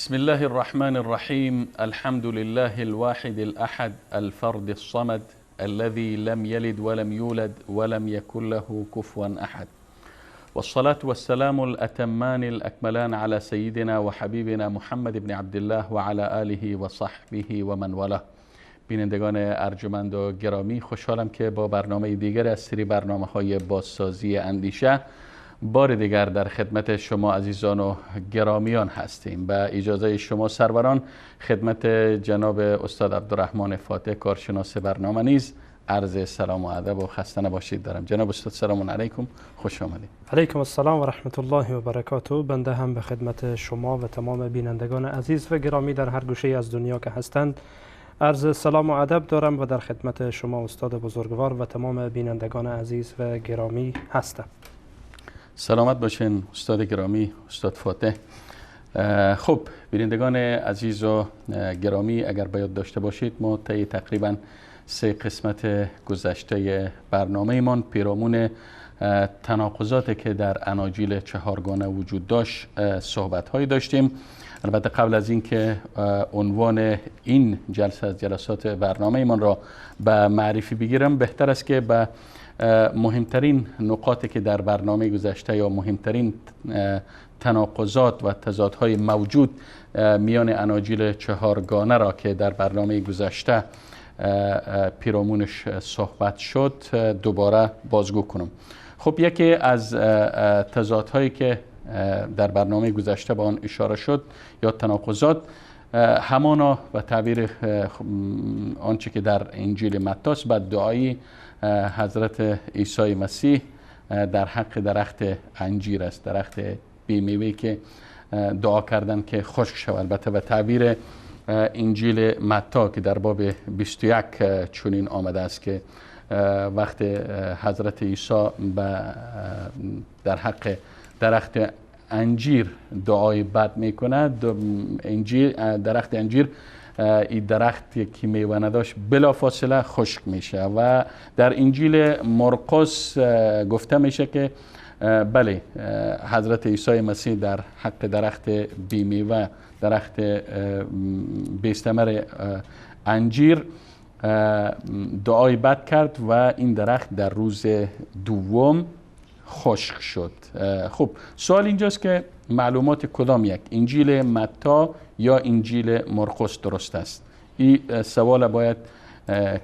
بسم الله الرحمن الرحيم. الحمد لله الواحد الأحد الفرد الصمد الذي لم يلد ولم يولد ولم يكن له كفوا أحد، والصلاة والسلام الأتمان الأكملان على سيدنا وحبيبنا محمد بن عبد الله وعلى آله وصحبه ومن والاه. بینندگان ارجمند و گرامی، خوشحالم که با برنامه دیگر از سری برنامه‌های بازسازی اندیشه بار دیگر در خدمت شما عزیزان و گرامیان هستیم. به اجازه شما سروران، خدمت جناب استاد عبدالرحمن فاتح کارشناس برنامه نیز عرض سلام و ادب و خسته نباشید دارم. جناب استاد سلام علیکم، خوش آمدید. علیکم السلام و رحمت الله و برکاته. بنده هم به خدمت شما و تمام بینندگان عزیز و گرامی در هر گوشه از دنیا که هستند عرض سلام و ادب دارم و در خدمت شما استاد بزرگوار و تمام بینندگان عزیز و گرامی هستم. سلامت باشین استاد گرامی، استاد فاتح. خب بینندگان عزیز و گرامی، اگر باید داشته باشید ما طی تقریبا 3 قسمت گذشته برنامه ایمان پیرامون تناقضاتی که در اناجیل چهارگانه وجود داشت صحبت هایی داشتیم. البته قبل از اینکه عنوان این جلسه از جلسات برنامه ایمان را به معرفی بگیرم، بهتر است که به مهمترین نقاطی که در برنامه گذشته یا مهمترین تناقضات و تضادهای موجود میان اناجیل چهارگانه را که در برنامه گذشته پیرامونش صحبت شد دوباره بازگو کنم. خب یکی از تضادهایی که در برنامه گذشته به آن اشاره شد یا تناقضات، همانا و تعبیر آنچه که در انجیل متی است، به دعای حضرت عیسی مسیح در حق درخت انجیر است، درخت بیمیوه که دعا کردن که خشک شود. البته به تعبیر انجیل متی که در باب 21 چنین آمده است که وقت حضرت عیسی در حق درخت انجیر دعای بد میکند، درخت انجیر، این درخت که میوه نداشت بلافاصله خشک میشه. و در انجیل مرقس گفته میشه که بله، حضرت عیسی مسیح در حق درخت بیمیوه، درخت بی‌ثمر انجیر دعای بد کرد و این درخت در روز دوم خشک شد. خب سوال اینجاست که معلومات کدام یک، انجیل متی یا انجیل مرقس درست است؟ این سوال باید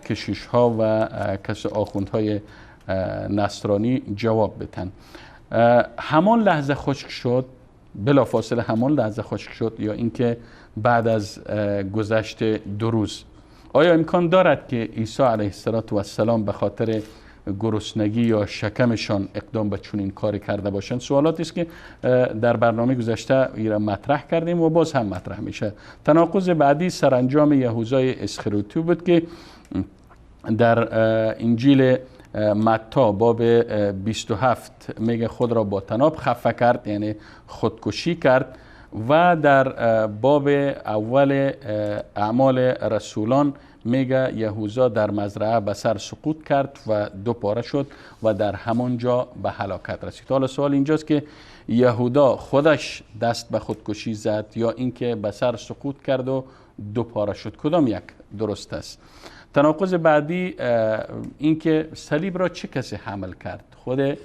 کشیش ها و کس آخوندهای نصرانی جواب بدن. همان لحظه خشک شد، بلافاصله همان لحظه خشک شد، یا اینکه بعد از گذشت 2 روز؟ آیا امکان دارد که عیسی علیه السلام به خاطر گرسنگی یا شکمشان اقدام به چنین کاری کرده باشند؟ سوالاتی است که در برنامه گذشته ایران مطرح کردیم و باز هم مطرح میشه. تناقض بعدی سرانجام یهوذای اسخریوطی بود که در انجیل متی باب 27 میگه خود را با طناب خفه کرد، یعنی خودکشی کرد، و در باب اول اعمال رسولان میگه یهوذا در مزرعه به سر سقوط کرد و 2 پاره شد و در همانجا به هلاکت رسید. حالا سوال اینجاست که یهودا خودش دست به خودکشی زد یا اینکه به سر سقوط کرد و 2 پاره شد؟ کدام یک درست است؟ تناقض بعدی اینکه صلیب را چه کسی حمل کرد، خود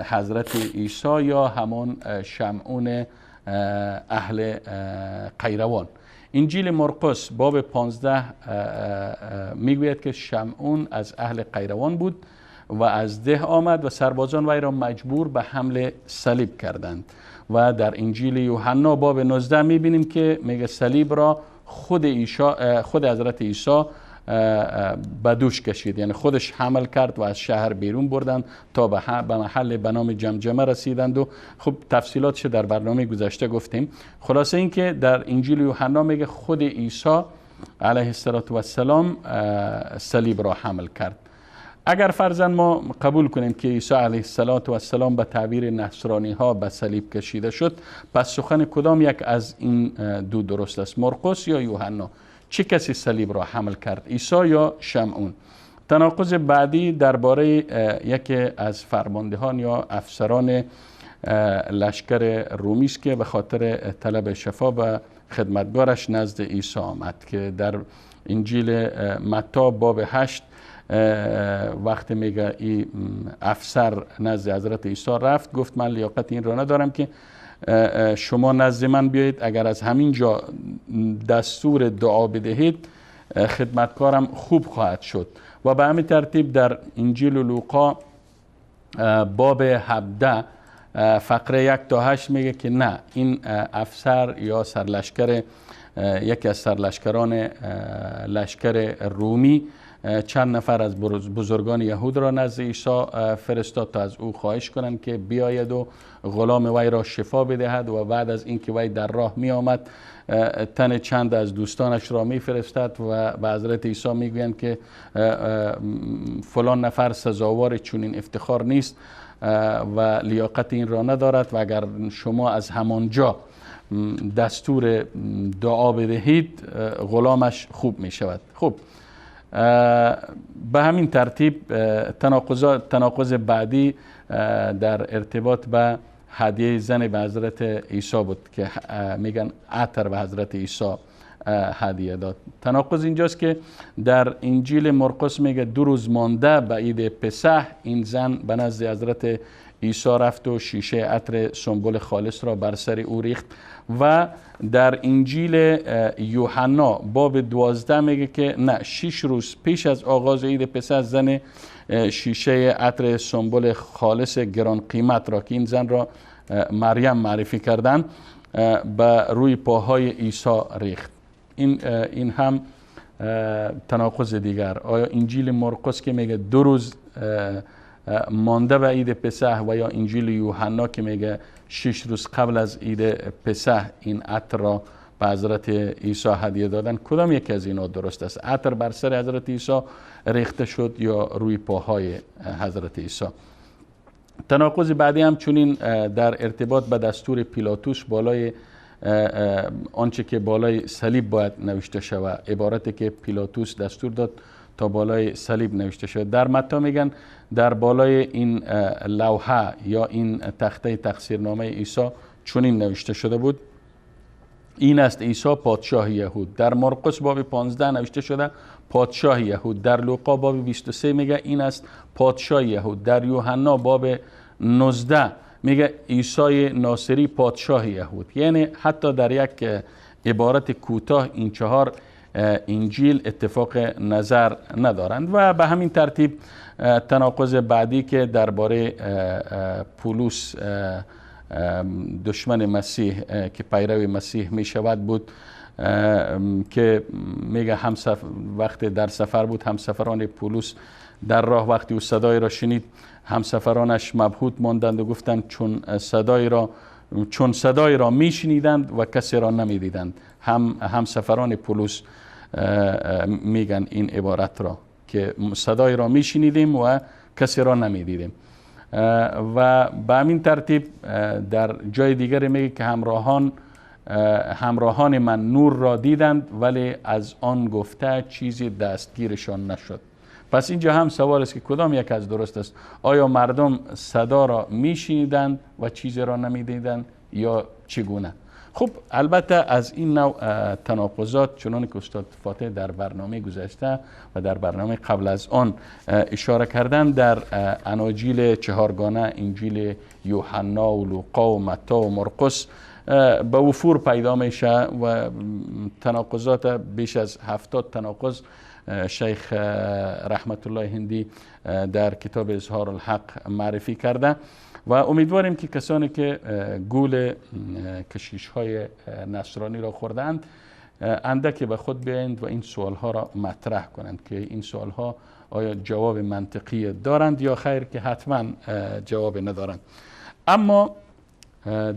حضرت عیسی یا همان شمعون اهل قیروان؟ انجیل مرقس باب 15 میگوید که شمعون از اهل قیروان بود و از ده آمد و سربازان وی را مجبور به حمل صلیب کردند. و در انجیل یوحنا باب 19 میبینیم که میگه صلیب را خود حضرت عیسی به دوش کشید، یعنی خودش حمل کرد و از شهر بیرون بردند تا به محل به نام جمجمه رسیدند. و خب تفصیلاتش در برنامه گذشته گفتیم. خلاصه این که در انجیل یوحنا میگه خود عیسی علیه السلام صلیب را حمل کرد. اگر فرضاً ما قبول کنیم که عیسی علیه السلام به تعبیر نصرانی ها به صلیب کشیده شد، پس سخن کدام یک از این دو درست است، مرقس یا یوحنا؟ چه کسی صلیب را حمل کرد، عیسی یا شمعون؟ تناقض بعدی درباره یکی از فرماندهان یا افسران لشکر رومی است که به خاطر طلب شفا به خدمتگارش نزد عیسی آمد، که در انجیل متی باب 8 وقتی میگه این افسر نزد حضرت عیسی رفت، گفت من لیاقت این را ندارم که شما نزد من بیایید، اگر از همین جا دستور دعا بدهید خدمتکارم خوب خواهد شد. و به همین ترتیب در انجیل لوقا باب 17 فقره 1 تا 8 میگه که نه، این افسر یا سرلشکر، یکی از سرلشکران لشکر رومی چند نفر از بزرگان یهود را نزد عیسی فرستاد تا از او خواهش کنند که بیاید و غلام وی را شفا بدهد. و بعد از اینکه وی در راه می آمد تن چند از دوستانش را می فرستد و به حضرت عیسی می گویند که فلان نفر سزاوار چنین افتخار نیست و لیاقت این را ندارد و اگر شما از همانجا دستور دعا بدهید غلامش خوب می شود. خب به همین ترتیب تناقض بعدی در ارتباط به هدیه زن به حضرت عیسی بود که میگن عطر به حضرت عیسی هدیه داد. تناقض اینجاست که در انجیل مرقس میگه 2 روز مانده به عید پسح این زن به نزد حضرت عیسی رفت و شیشه عطر سنبل خالص را بر سر او ریخت. و در انجیل یوحنا باب 12 میگه که نه، 6 روز پیش از آغاز عید پسح زن شیشه عطر سنبل خالص گران قیمت را که این زن را مریم معرفی کردن به روی پاهای عیسی ریخت. این هم تناقض دیگر. آیا انجیل مرقس که میگه 2 روز مانده به عید پسح و یا انجیل یوحنا که میگه 6 روز قبل از عید پسح این عطر را به حضرت عیسی هدیه دادن، کدام یکی از اینا درست است؟ عطر بر سر حضرت عیسی ریخته شد یا روی پاهای حضرت عیسی؟ تناقض بعدی هم چنین در ارتباط به دستور پیلاتوس بالای آنچه که بالای صلیب باید نوشته شود، عبارتی که پیلاتوس دستور داد تا بالای صلیب نوشته شود. در متی میگن در بالای این لوحه یا این تخته تقصیرنامه عیسی چنین نوشته شده بود: این است عیسی پادشاه یهود. در مرقس باب 15 نوشته شده پادشاه یهود. در لوقا باب 23 میگه این است پادشاه یهود. در یوحنا باب 19 میگه عیسی ناصری پادشاه یهود. یعنی حتی در یک عبارت کوتاه این 4 انجیل اتفاق نظر ندارند. و به همین ترتیب تناقض بعدی که درباره پولس دشمن مسیح که پیرو مسیح می شود بود که میگه وقتی در سفر بود همسفران پولس در راه وقتی او صدای را شنید همسفرانش مبهوت ماندند و گفتند چون صدای را می شنیدند و کسی را نمی دیدند. همسفران پولس میگن این عبارت را که صدای را می شنیدیم و کسی را نمی دیدیم. و به همین ترتیب در جای دیگر میگه که همراهان من نور را دیدند ولی از آن گفته چیزی دستگیرشان نشد. پس اینجا هم سوال است که کدام یک از درست است؟ آیا مردم صدا را میشنیدند و چیزی را نمیدیدند یا چگونه؟ خب البته از این نوع تناقضات چنان که استاد فاتح در برنامه گذشته و در برنامه قبل از آن اشاره کردن، در اناجیل چهارگانه، انجیل یوحنا و لوقا و متی و مرقس به وفور پیدا میشه و تناقضات، بیش از 70 تناقض شیخ رحمت الله هندی در کتاب اظهار الحق معرفی کرده و امیدواریم که کسانی که گول کشیش های نصرانی را خوردند اندکی به خود بیایند و این سوال ها را مطرح کنند که این سوال ها آیا جواب منطقی دارند یا خیر، که حتما جواب ندارند. اما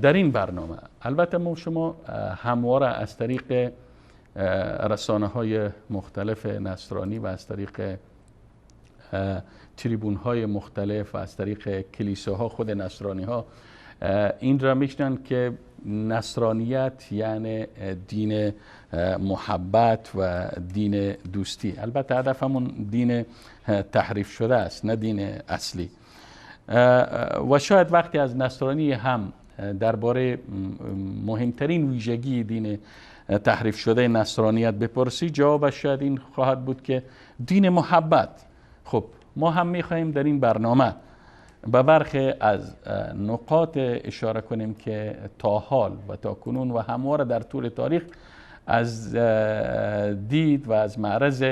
در این برنامه البته ما شما همواره از طریق رسانه های مختلف نصرانی و از طریق تریبون های مختلف و از طریق کلیساها، خود نصرانی ها این را میشنن که نصرانیت یعنی دین محبت و دین دوستی. البته هدف همون دین تحریف شده است، نه دین اصلی. و شاید وقتی از نصرانی هم درباره مهمترین ویژگی دین تحریف شده نصرانیت بپرسی، جوابش شاید این خواهد بود که دین محبت. خب ما هم میخواهیم در این برنامه به برخی از نقاط اشاره کنیم که تا حال و تا کنون و همواره در طول تاریخ از دید و از معرض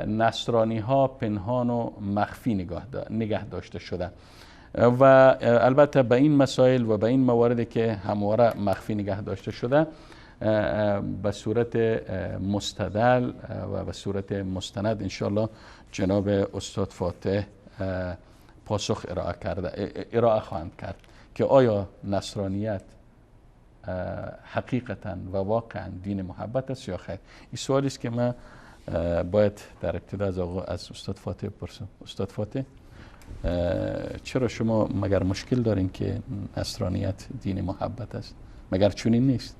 نصرانی ها پنهان و مخفی نگه داشته شده و البته به این مسائل و به این مواردی که همواره مخفی نگه داشته شده به صورت مستدل و به صورت مستند انشالله جناب استاد فاتح پاسخ ارائه خواهند کرد که آیا نصرانیت حقیقتا و واقعا دین محبت است یا خیر. این سوالی است که من باید در ابتدا از استاد فاتح بپرسم. استاد فاتح، چرا شما مگر مشکل دارین که نصرانیت دین محبت است؟ مگر چنین نیست؟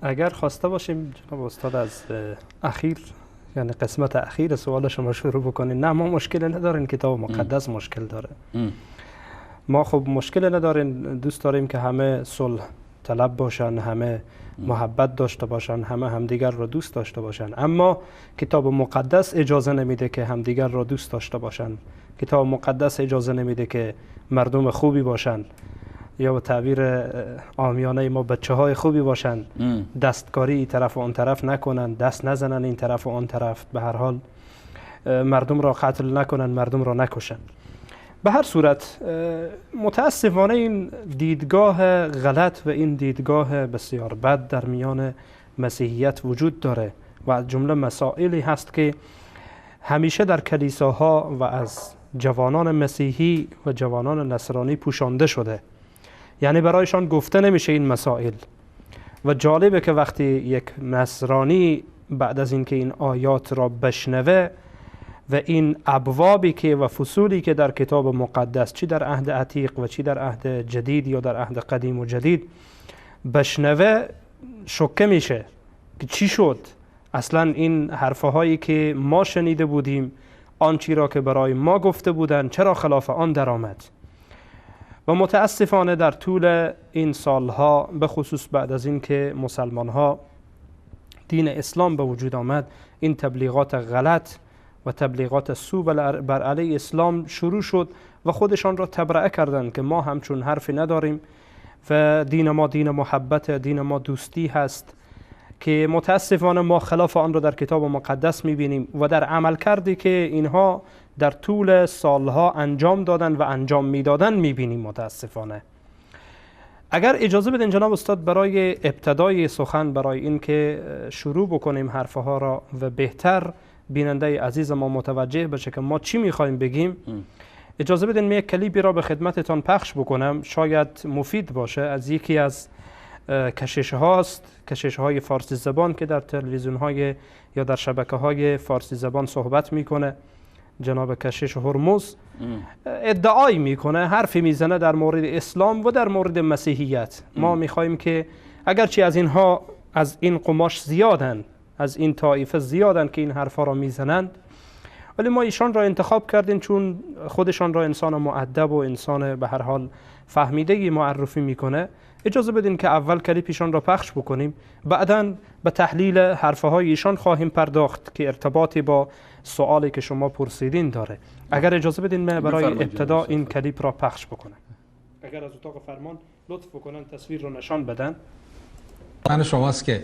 اگر خواسته باشیم جناب استاد از اخیر، یعنی قسمت اخیر سوال شما شروع بکنیم، نه ما مشکل نداریم، کتاب مقدس مشکل داره. ما خب مشکل نداریم، دوست داریم که همه صلح طلب باشن، همه محبت داشته باشن، همه همدیگر را دوست داشته باشن، اما کتاب مقدس اجازه نمیده که همدیگر را دوست داشته باشن. کتاب مقدس اجازه نمیده که مردم خوبی باشن یا به تعبیر عامیانه ما بچه های خوبی باشن، دستکاری این طرف و آن طرف نکنن، دست نزنن این طرف و آن طرف، به هر حال مردم را قتل نکنن، مردم را نکشن. به هر صورت متاسفانه این دیدگاه غلط و این دیدگاه بسیار بد در میان مسیحیت وجود داره و از جمله مسائلی هست که همیشه در کلیساها و از جوانان مسیحی و جوانان نصرانی پوشانده شده، یعنی برایشان گفته نمیشه این مسائل. و جالبه که وقتی یک نصرانی بعد از اینکه این آیات را بشنوه و این ابوابی که و فصولی که در کتاب مقدس چی در عهد عتیق و چی در عهد جدید یا در عهد قدیم و جدید بشنوه، شوکه میشه که چی شد اصلا این حرفهایی که ما شنیده بودیم، آنچی را که برای ما گفته بودند چرا خلاف آن درآمد. و متاسفانه در طول این سالها، به خصوص بعد از این که مسلمان ها دین اسلام به وجود آمد، این تبلیغات غلط و تبلیغات سو بر علیه اسلام شروع شد و خودشان را تبرئه کردند که ما همچون حرفی نداریم و دین ما دین محبت، دین ما دوستی هست، که متاسفانه ما خلاف آن را در کتاب مقدس می‌بینیم و در عمل کردی که اینها در طول سالها انجام دادن و انجام میدادن می‌بینیم متاسفانه. اگر اجازه بدین جناب استاد، برای ابتدای سخن، برای اینکه شروع بکنیم حرفها را و بهتر بیننده عزیز ما متوجه بشه که ما چی میخوایم بگیم، اجازه بدین من یک کلیپی را به خدمتتان پخش بکنم، شاید مفید باشه. از یکی از کشش هاست، کشش های فارسی زبان که در تلویزیون های یا در شبکه های فارسی زبان صحبت میکنه، جناب کشش هرمز ادعای میکنه، حرفی میزنه در مورد اسلام و در مورد مسیحیت. ما میخوایم که اگرچه از اینها، از این قماش زیادن، از این طایفه زیادن که این حرفا را میزنند، ولی ما ایشان را انتخاب کردیم چون خودشان را انسان مؤدب و انسان به هر حال فهمیدگی معرفی میکنه. اجازه بدین که اول کلیپ ایشان را پخش بکنیم، بعداً به تحلیل حرفهای ایشان خواهیم پرداخت که ارتباطی با سوالی که شما پرسیدین داره. اگر اجازه بدین من برای ابتدا این کلیپ را پخش بکنم. اگر از اتاق فرمان لطف بکنن تصویر را نشان بدن. من شماست که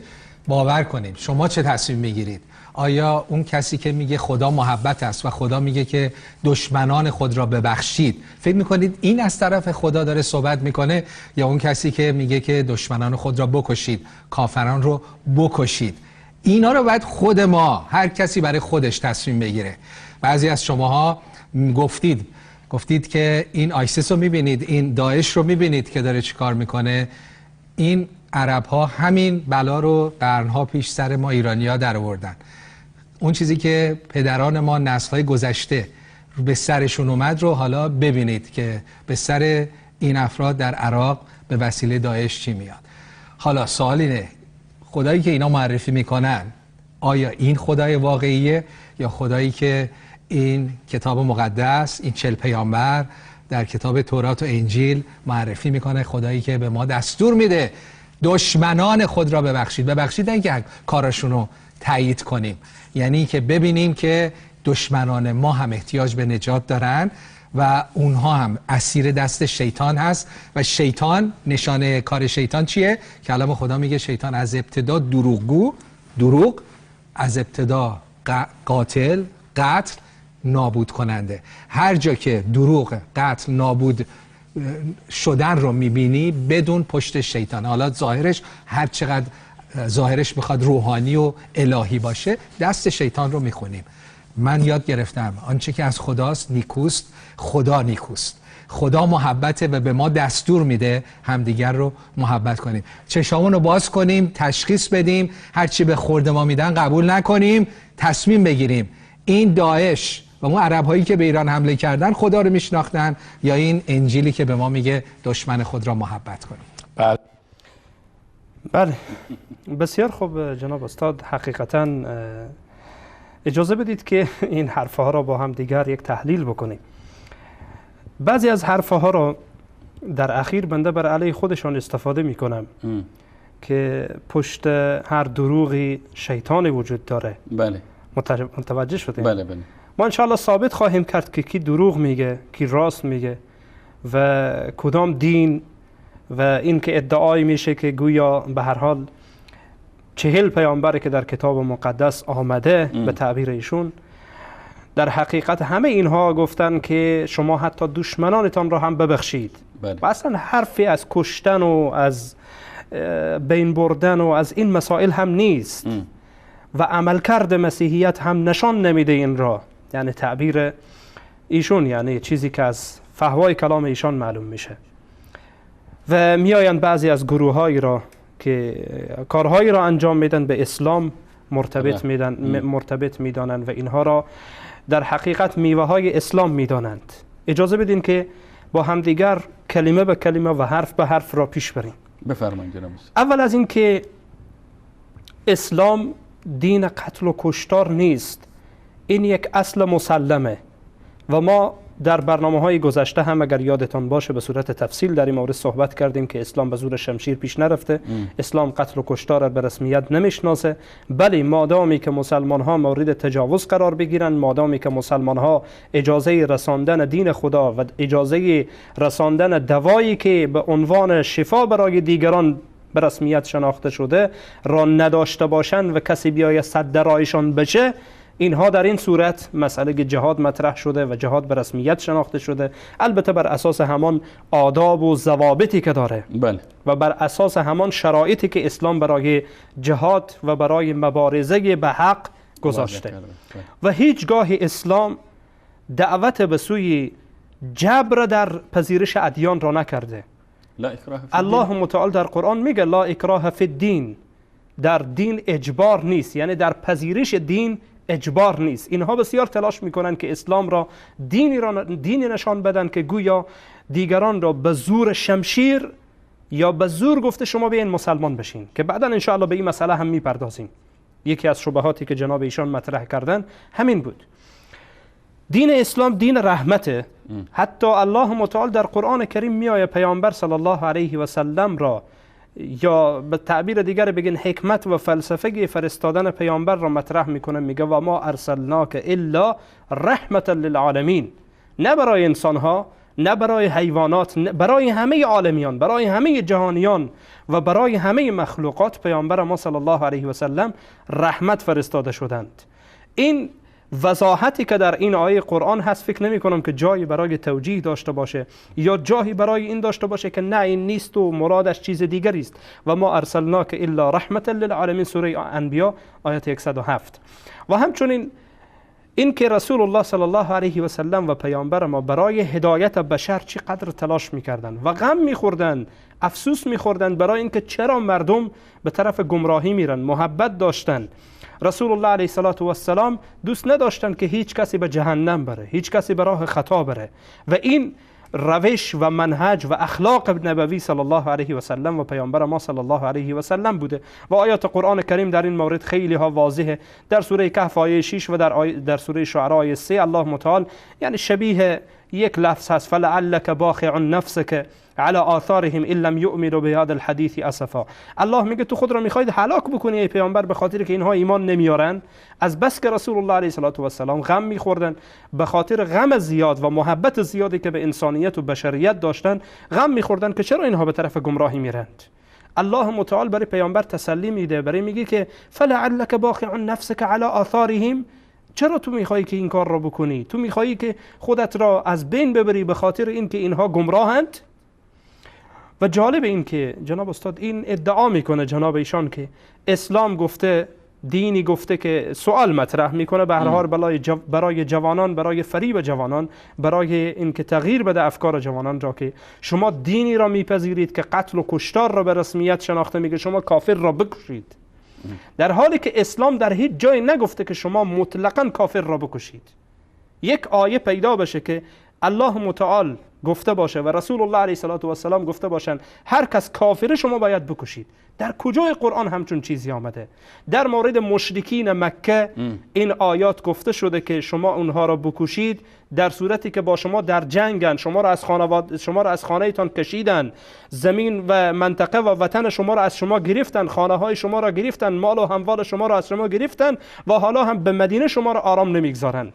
باور کنیم. شما چه تصمیم میگیرید؟ آیا اون کسی که میگه خدا محبت است و خدا میگه که دشمنان خود را ببخشید، فکر میکنید این از طرف خدا داره صحبت میکنه، یا اون کسی که میگه که دشمنان خود را بکشید، کافران رو بکشید؟ اینا رو باید خود ما، هر کسی برای خودش تصمیم بگیره. بعضی از شماها گفتید که این آیسیس رو میبینید، این داعش رو میبینید که داره چیکار میکنه. این عرب ها همین بلا رو قرنها پیش سر ما ایرانی ها در آوردن. اون چیزی که پدران ما نسل‌های گذشته به سرشون اومد رو حالا ببینید که به سر این افراد در عراق به وسیله داعش چی میاد. حالا سوال اینه، خدایی که اینا معرفی میکنن آیا این خدای واقعیه یا خدایی که این کتاب مقدس، این 40 پیامبر در کتاب تورات و انجیل معرفی میکنه، خدایی که به ما دستور میده دشمنان خود را ببخشید. ببخشید نه اینکه کاراشونو تایید کنیم، یعنی که ببینیم که دشمنان ما هم احتیاج به نجات دارن و اونها هم اسیر دست شیطان هست. و شیطان، نشانه کار شیطان چیه؟ کلام خدا میگه شیطان از ابتدا دروغگو، دروغ، از ابتدا قاتل، قتل، نابود کننده. هر جا که دروغ، قتل، نابود شدن رو میبینی بدون پشت شیطان. حالا ظاهرش هر چقدر ظاهرش میخواد روحانی و الهی باشه، دست شیطان رو میخونیم. من یاد گرفتم آنچه که از خداست نیکوست، خدا نیکوست، خدا محبته و به ما دستور میده همدیگر رو محبت کنیم. چشامون رو باز کنیم، تشخیص بدیم، هرچی به خورد ما میدن قبول نکنیم، تصمیم بگیریم. این داعش و اون عرب هایی که به ایران حمله کردن خدا رو میشناختن، یا این انجیلی که به ما میگه دشمن خود را محبت کنیم؟ بله. بله، بسیار خوب جناب استاد. حقیقتا اجازه بدید که این حرفها را با هم دیگر یک تحلیل بکنیم. بعضی از حرفها را در اخیر بنده بر علیه خودشان استفاده میکنم که پشت هر دروغی شیطانی وجود داره. بله، متوجه شدیم؟ بله بله. ما انشاءالله ثابت خواهیم کرد که کی دروغ میگه، کی راست میگه و کدام دین، و این که ادعای میشه که گویا به هر حال 40 پیامبر که در کتاب مقدس آمده به تعبیر ایشون، در حقیقت همه اینها گفتن که شما حتی دشمنانتان را هم ببخشید. بله. و اصلا حرفی از کشتن و از بین بردن و از این مسائل هم نیست. و عملکرد مسیحیت هم نشان نمیده این را، یعنی تعبیر ایشون، یعنی چیزی که از فحوای کلام ایشان معلوم میشه. و میآیند بعضی از گروههایی را که کارهایی را انجام میدن به اسلام مرتبط میدن، مرتبط میدانند و اینها را در حقیقت میوه های اسلام میدانند. اجازه بدین که با همدیگر کلمه به کلمه و حرف به حرف را پیش بریم. بفرمایید جناب. اول از این که اسلام دین قتل و کشتار نیست، این یک اصل مسلمه و ما در برنامه‌های گذشته هم اگر یادتان باشه به صورت تفصیل در این مورد صحبت کردیم که اسلام به زور شمشیر پیش نرفته، اسلام قتل و کشتار را به رسمیت نمیشناسه، بله مادامی که مسلمان ها مورد تجاوز قرار بگیرن، مادامی که مسلمان ها اجازه رساندن دین خدا و اجازه رساندن دوایی که به عنوان شفا برای دیگران به رسمیت شناخته شده را نداشته باشند و کسی بیاید سد رایشان بشه، اینها در این صورت مسئله جهاد مطرح شده و جهاد به رسمیت شناخته شده، البته بر اساس همان آداب و ضوابطی که داره. بله. و بر اساس همان شرایطی که اسلام برای جهاد و برای مبارزه به حق گذاشته. بله. و هیچگاه اسلام دعوت به سوی جبر در پذیرش ادیان را نکرده. لا اکراه فی الدین. الله متعال در قرآن میگه لا اکراه فی الدین، در دین اجبار نیست، یعنی در پذیرش دین اجبار نیست. اینها بسیار تلاش میکنن که اسلام را دینی نشان بدن که گویا دیگران را به زور شمشیر یا به زور گفته شما بیاین مسلمان بشین، که بعدا انشاءالله به این مسئله هم میپردازیم. یکی از شبهاتی که جناب ایشان مطرح کردن همین بود. دین اسلام دین رحمته. حتی الله متعال در قرآن کریم میآید پیامبر صلی الله علیه و سلم را، یا به تعبیر دیگر بگین حکمت و فلسفه فرستادن پیامبر را مطرح میکنه، میگه و ما ارسلناک الا رحمتا للعالمین، نه برای انسان ها، نه برای حیوانات، نه برای همه عالمیان، برای همه جهانیان و برای همه مخلوقات پیامبر ما صلی الله علیه و سلم رحمت فرستاده شدند. این وضاحتی که در این آیه قرآن هست فکر نمی کنم که جایی برای توجیه داشته باشه یا جایی برای این داشته باشه که نه این نیست و مرادش چیز دیگری است. و ما ارسلناک الا رحمة للعالمین، سوره انبیا آیت 107. و همچنین این که رسول الله صلی الله علیه و سلم و پیامبر ما برای هدایت بشر چقدر تلاش میکردند و غم میخوردند، افسوس میخوردند برای اینکه چرا مردم به طرف گمراهی میرن، محبت داشتند. رسول الله علیه الصلاة والسلام دوست نداشتند که هیچ کسی به جهنم بره، هیچ کسی به راه خطا بره و این روش و منهج و اخلاق نبوی صلی الله علیه و سلم و پیامبر ما صلی الله علیه و سلم بوده. و آیات قرآن کریم در این مورد خیلی ها واضحه. در سوره کهف آیه 6 و در سوره شعراء آیه 3 الله متعال یعنی شبیه یک لفظ هست، فلعلک باخع نفسک علی آثارهم ان لم یؤمنوا بهذا الحدیث اسفا. الله میگه تو خود را میخواید هلاک بکنی ای پیامبر به خاطر که اینها ایمان نمیارن. از بس که رسول الله علیه الصلاة والسلام غم میخوردن، به خاطر غم زیاد و محبت زیادی که به انسانیت و بشریت داشتن غم میخوردن که چرا اینها به طرف گمراهی میرند. الله متعال برای پیامبر تسلی میده، برای میگه که فلعلک باخع نفسک علی آثارهم، چرا تو میخوایی که این کار را بکنی؟ تو میخوایی که خودت را از بین ببری به خاطر اینکه اینها گمراهند. و جالب این که جناب استاد این ادعا میکنه جناب ایشان که اسلام گفته، دینی گفته که سوال مطرح میکنه به هر حال برای جوانان، برای فریب جوانان، برای اینکه تغییر بده افکار جوانان را که شما دینی را میپذیرید که قتل و کشتار را به رسمیت شناخته، میگه شما کافر را بکشید، در حالی که اسلام در هیچ جای نگفته که شما مطلقاً کافر را بکشید. یک آیه پیدا بشه که الله متعال گفته باشه و رسول الله علیه الصلاة والسلام گفته باشن هر کس کافر شما باید بکشید، در کجای قرآن همچون چیزی آمده؟ در مورد مشرکین مکه این آیات گفته شده که شما اونها را بکشید در صورتی که با شما در جنگن، شما را از خانواده، شما را از خانه‌تان کشیدن، زمین و منطقه و وطن شما را از شما گرفتن، خانه های شما را گرفتن، مال و اموال شما را از شما گرفتن و حالا هم به مدینه شما را آرام نمیگذارن.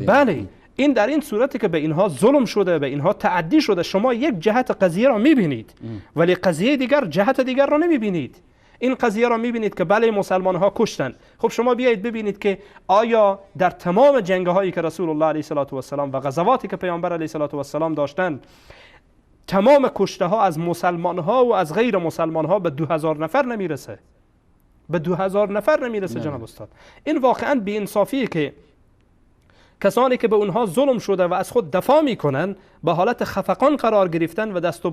بله، این در این صورتی که به اینها ظلم شده، به اینها تعدی شده، شما یک جهت قضیه را میبینید ولی قضیه دیگر، جهت دیگر را نمیبینید. این قضیه را میبینید که بله مسلمان ها کشتن. خب شما بیایید ببینید که آیا در تمام جنگ هایی که رسول الله علیه الصلاة والسلام و غزواتی که پیامبر علیه الصلاة والسلام داشتن، تمام کشته ها از مسلمان ها و از غیر مسلمان ها به 2000 نفر نمیرسه، به 2000 نفر نمیرسه جناب استاد. این واقعا بی انصافیه که کسانی که به اونها ظلم شده و از خود دفاع میکنن به حالت خفقان قرار گرفتن و دست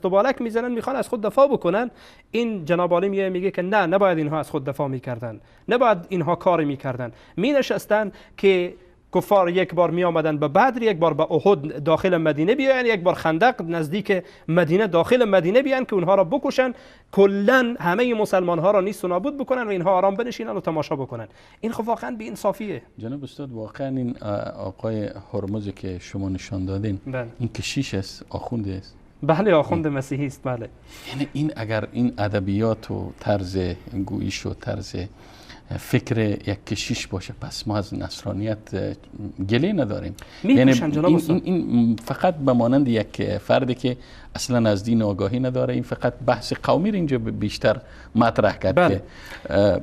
و بالک میزنن، میخوان از خود دفاع بکنن. این جناب عالی میگه که نه، نباید اینها از خود دفاع میکردن، نباید اینها کار میکردن. مینشستن که کفار یک بار می آمدن به بدر، یک بار به احد داخل مدینه بیاین، یک بار خندق نزدیک مدینه داخل مدینه بیاین که اونها را بکشن، کلا همه مسلمان ها را نیست و نابود بکنن و اینها آرام بنشینن و تماشا بکنن. این خب واقعا بی انصافیه. جناب استاد، واقعا این آقای هرمز که شما نشان دادین، بله، این کشیش است، آخوند است. بله، آخوند مسیحی است. بله. یعنی این اگر این ادبیات و طرز گویش و طرز فکر یک کشیش باشه، پس ما از نصرانیت گله نداریم. یعنی این فقط به مانند یک فردی که اصلا از دین آگاهی نداره، این فقط بحث قومی رو اینجا بیشتر مطرح کرد. بله. که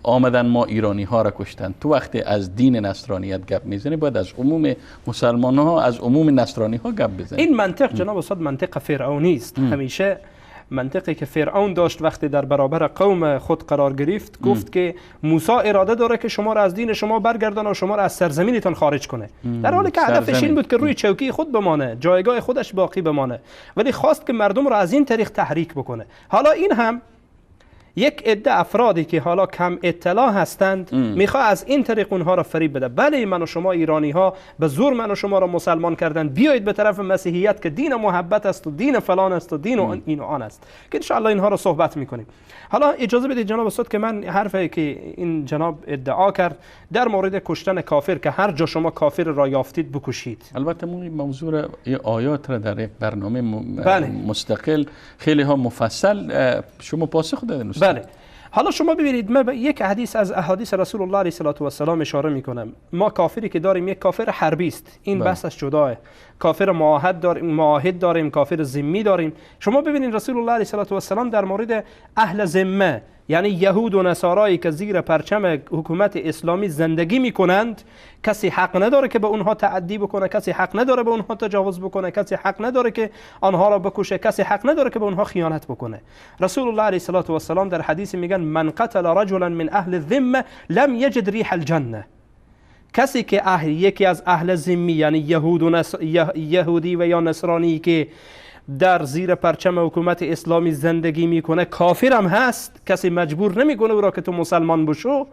آمدن ما ایرانی ها را کشتن. تو وقتی از دین نصرانیت گپ میزنی باید از عموم مسلمان ها، از عموم نصرانی ها گپ بزنی. این منطق جناب استاد منطق فرعونی است. همیشه منطقی که فرعون داشت وقتی در برابر قوم خود قرار گرفت، گفت که موسی اراده داره که شما را از دین شما برگردانه و شما را از سرزمینتان خارج کنه، در حالی که هدفش این بود که روی چوکی خود بمانه، جایگاه خودش باقی بمانه، ولی خواست که مردم را از این طریق تحریک بکنه. حالا این هم یک عده افرادی که حالا کم اطلاع هستند میخواد از این طریق اونها را فریب بده. بله، من و شما ایرانی ها به زور من و شما را مسلمان کردن، بیایید به طرف مسیحیت که دین محبت است و دین فلان است و دین و این و آن است، که ان شاء الله اینها را صحبت میکنیم. حالا اجازه بدید جناب استاد که من حرفی که این جناب ادعا کرد در مورد کشتن کافر، که هر جا شما کافر را یافتید بکشید. البته ما این موضوع آیات را در یک برنامه بله، مستقل خیلی ها مفصل شما پاسخ دادین. بله. حالا شما ببینید، من به یک حدیث از احادیث رسول الله علیه الصلاة و السلام اشاره میکنم. ما کافری که داریم یک کافر حربی است، این بحثش جداه. کافر معاهد داریم، معاهد داریم، کافر ذمی داریم. شما ببینید رسول الله علیه الصلاة و السلام در مورد اهل ذمه، یعنی یهود و نصارایی که زیر پرچم حکومت اسلامی زندگی میکنند، کسی حق نداره که به اونها تعدی بکنه، کسی حق نداره به اونها تجاوز بکنه، کسی حق نداره که آنها را بکشه، کسی حق نداره که به اونها خیانت بکنه. رسول الله علیه الصلاة و السلام در حدیث میگن من قتل رجلا من اهل الذمه لم یجد ریح الجنه. کسی که یکی از اهل ذمی، یعنی یهود و یهودی و یا نصرانی که در زیر پرچم حکومت اسلامی زندگی میکنه، کافرم هست، کسی مجبور نمیکنه او را که تو مسلمان بشو.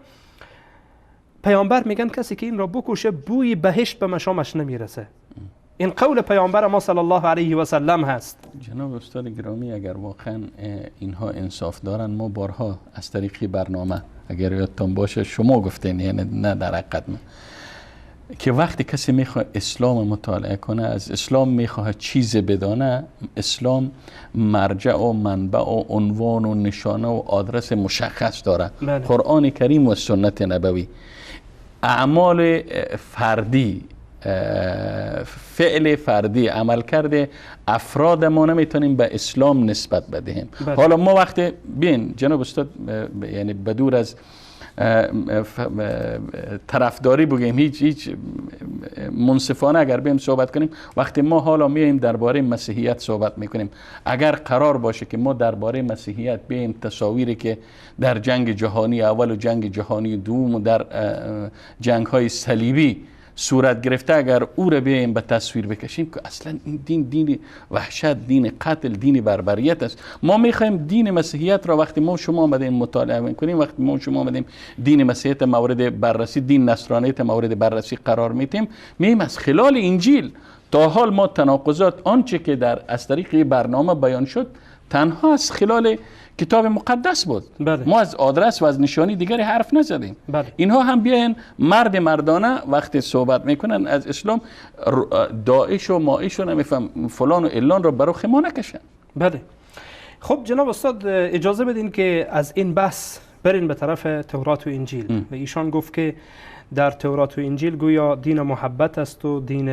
پیامبر میگن کسی که این را بکشه بوی بهشت به مشامش نمیرسه. این قول پیامبر ما صلی الله علیه و سلم هست. جناب استاد گرامی، اگر واقعا اینها انصاف دارن، ما بارها از طریق برنامه، اگر یادتان باشه شما گفتین، یعنی نه در حقیقت من، که وقتی کسی میخواد اسلام مطالعه کنه، از اسلام میخواد چیز بدانه، اسلام مرجع و منبع و عنوان و نشانه و آدرس مشخص داره. بله. قرآن کریم و سنت نبوی. اعمال فردی، فعل فردی، عمل کرده افراد ما نمیتونیم به اسلام نسبت بدهیم. بله. حالا ما وقتی بین جناب استاد، یعنی بدور از طرفداری بگیم، هیچ منصفانه اگر بیم صحبت کنیم، وقتی ما حالا میایم درباره مسیحیت صحبت میکنیم، اگر قرار باشه که ما درباره مسیحیت بیم تصاویری که در جنگ جهانی اول و جنگ جهانی دوم و در جنگ های صلیبی صورت گرفته، اگر او را بیایم به تصویر بکشیم که اصلا این دین، دین وحشت، دین قتل، دین بربریت است. ما میخوایم دین مسیحیت را وقتی ما شما آمدیم مطالعه میکنیم، وقتی ما شما آمدیم دین مسیحیت مورد بررسی، دین نصرانیت مورد بررسی قرار میتیم، میم از خلال انجیل تا حال ما تناقضات آنچه که در از طریق برنامه بیان شد تنها از خلال کتاب مقدس بود. بله. ما از آدرس و از نشانی دیگری حرف نزدیم. بله. اینها هم بیاین مرد مردانه وقتی صحبت میکنن از اسلام، داعش و ماعش و نمیفهم فلان و علان رو برای ما نکشن. بله. خب جناب استاد، اجازه بدین که از این بحث برین به طرف تورات و انجیل. و ایشان گفت که در تورات و انجیل گویا دین محبت است و دین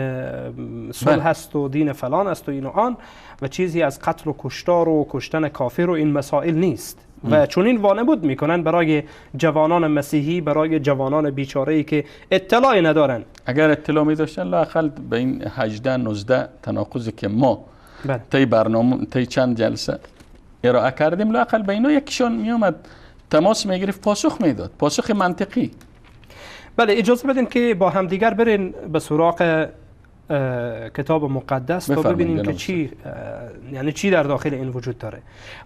صلح است و دین فلان است و این و آن، و چیزی از قتل و کشتار و کشتن کافر و این مسائل نیست. و چون این وانمود میکنن برای جوانان مسیحی، برای جوانان بیچاره‌ای که اطلاعی ندارن. اگر اطلاع می‌داشتن لااقل به این 18 19 تناقضی که ما طی برنامه، طی چند جلسه ارائه کردیم، لااقل به اینا یکیشان میومد تماس میگرفت، پاسخ میداد، پاسخ منطقی. بله، اجازه بدین که با همدیگر برین به سراغ کتاب مقدس تا ببینیم که چی، یعنی چی در داخل این وجود داره.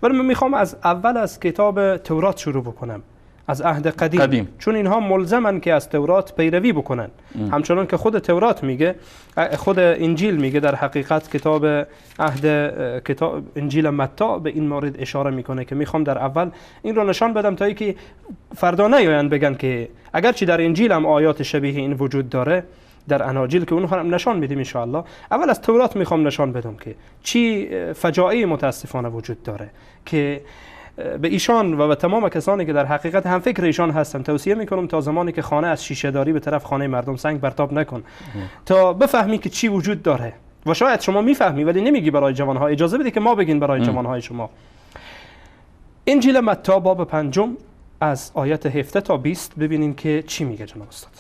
ولی من میخوام از اول از کتاب تورات شروع بکنم، از عهد قدیم. چون اینها ملزمن که از تورات پیروی بکنن. همچنان که خود تورات میگه، خود انجیل میگه، در حقیقت کتاب عهد کتاب انجیل متی به این مورد اشاره میکنه که میخوام در اول این رو نشان بدم تا اینکه فردا نیاین بگن که اگرچه در انجیل هم آیات شبیه این وجود داره، در اناجیل که اونها هم نشان میدیم انشاءالله. اول از تورات میخوام نشان بدم که چی فجایع متاسفانه وجود داره که به ایشان و به تمام کسانی که در حقیقت هم فکر ایشان هستن توصیه میکنم تا زمانی که خانه از شیشه داری به طرف خانه مردم سنگ برتاب نکن تا بفهمی که چی وجود داره. و شاید شما میفهمی ولی نمیگی برای جوانها، اجازه بده که ما بگین برای جوانهای شما. انجیل متی باب 5 از آیت 17 تا 20 ببینین که چی میگه جناب استاد.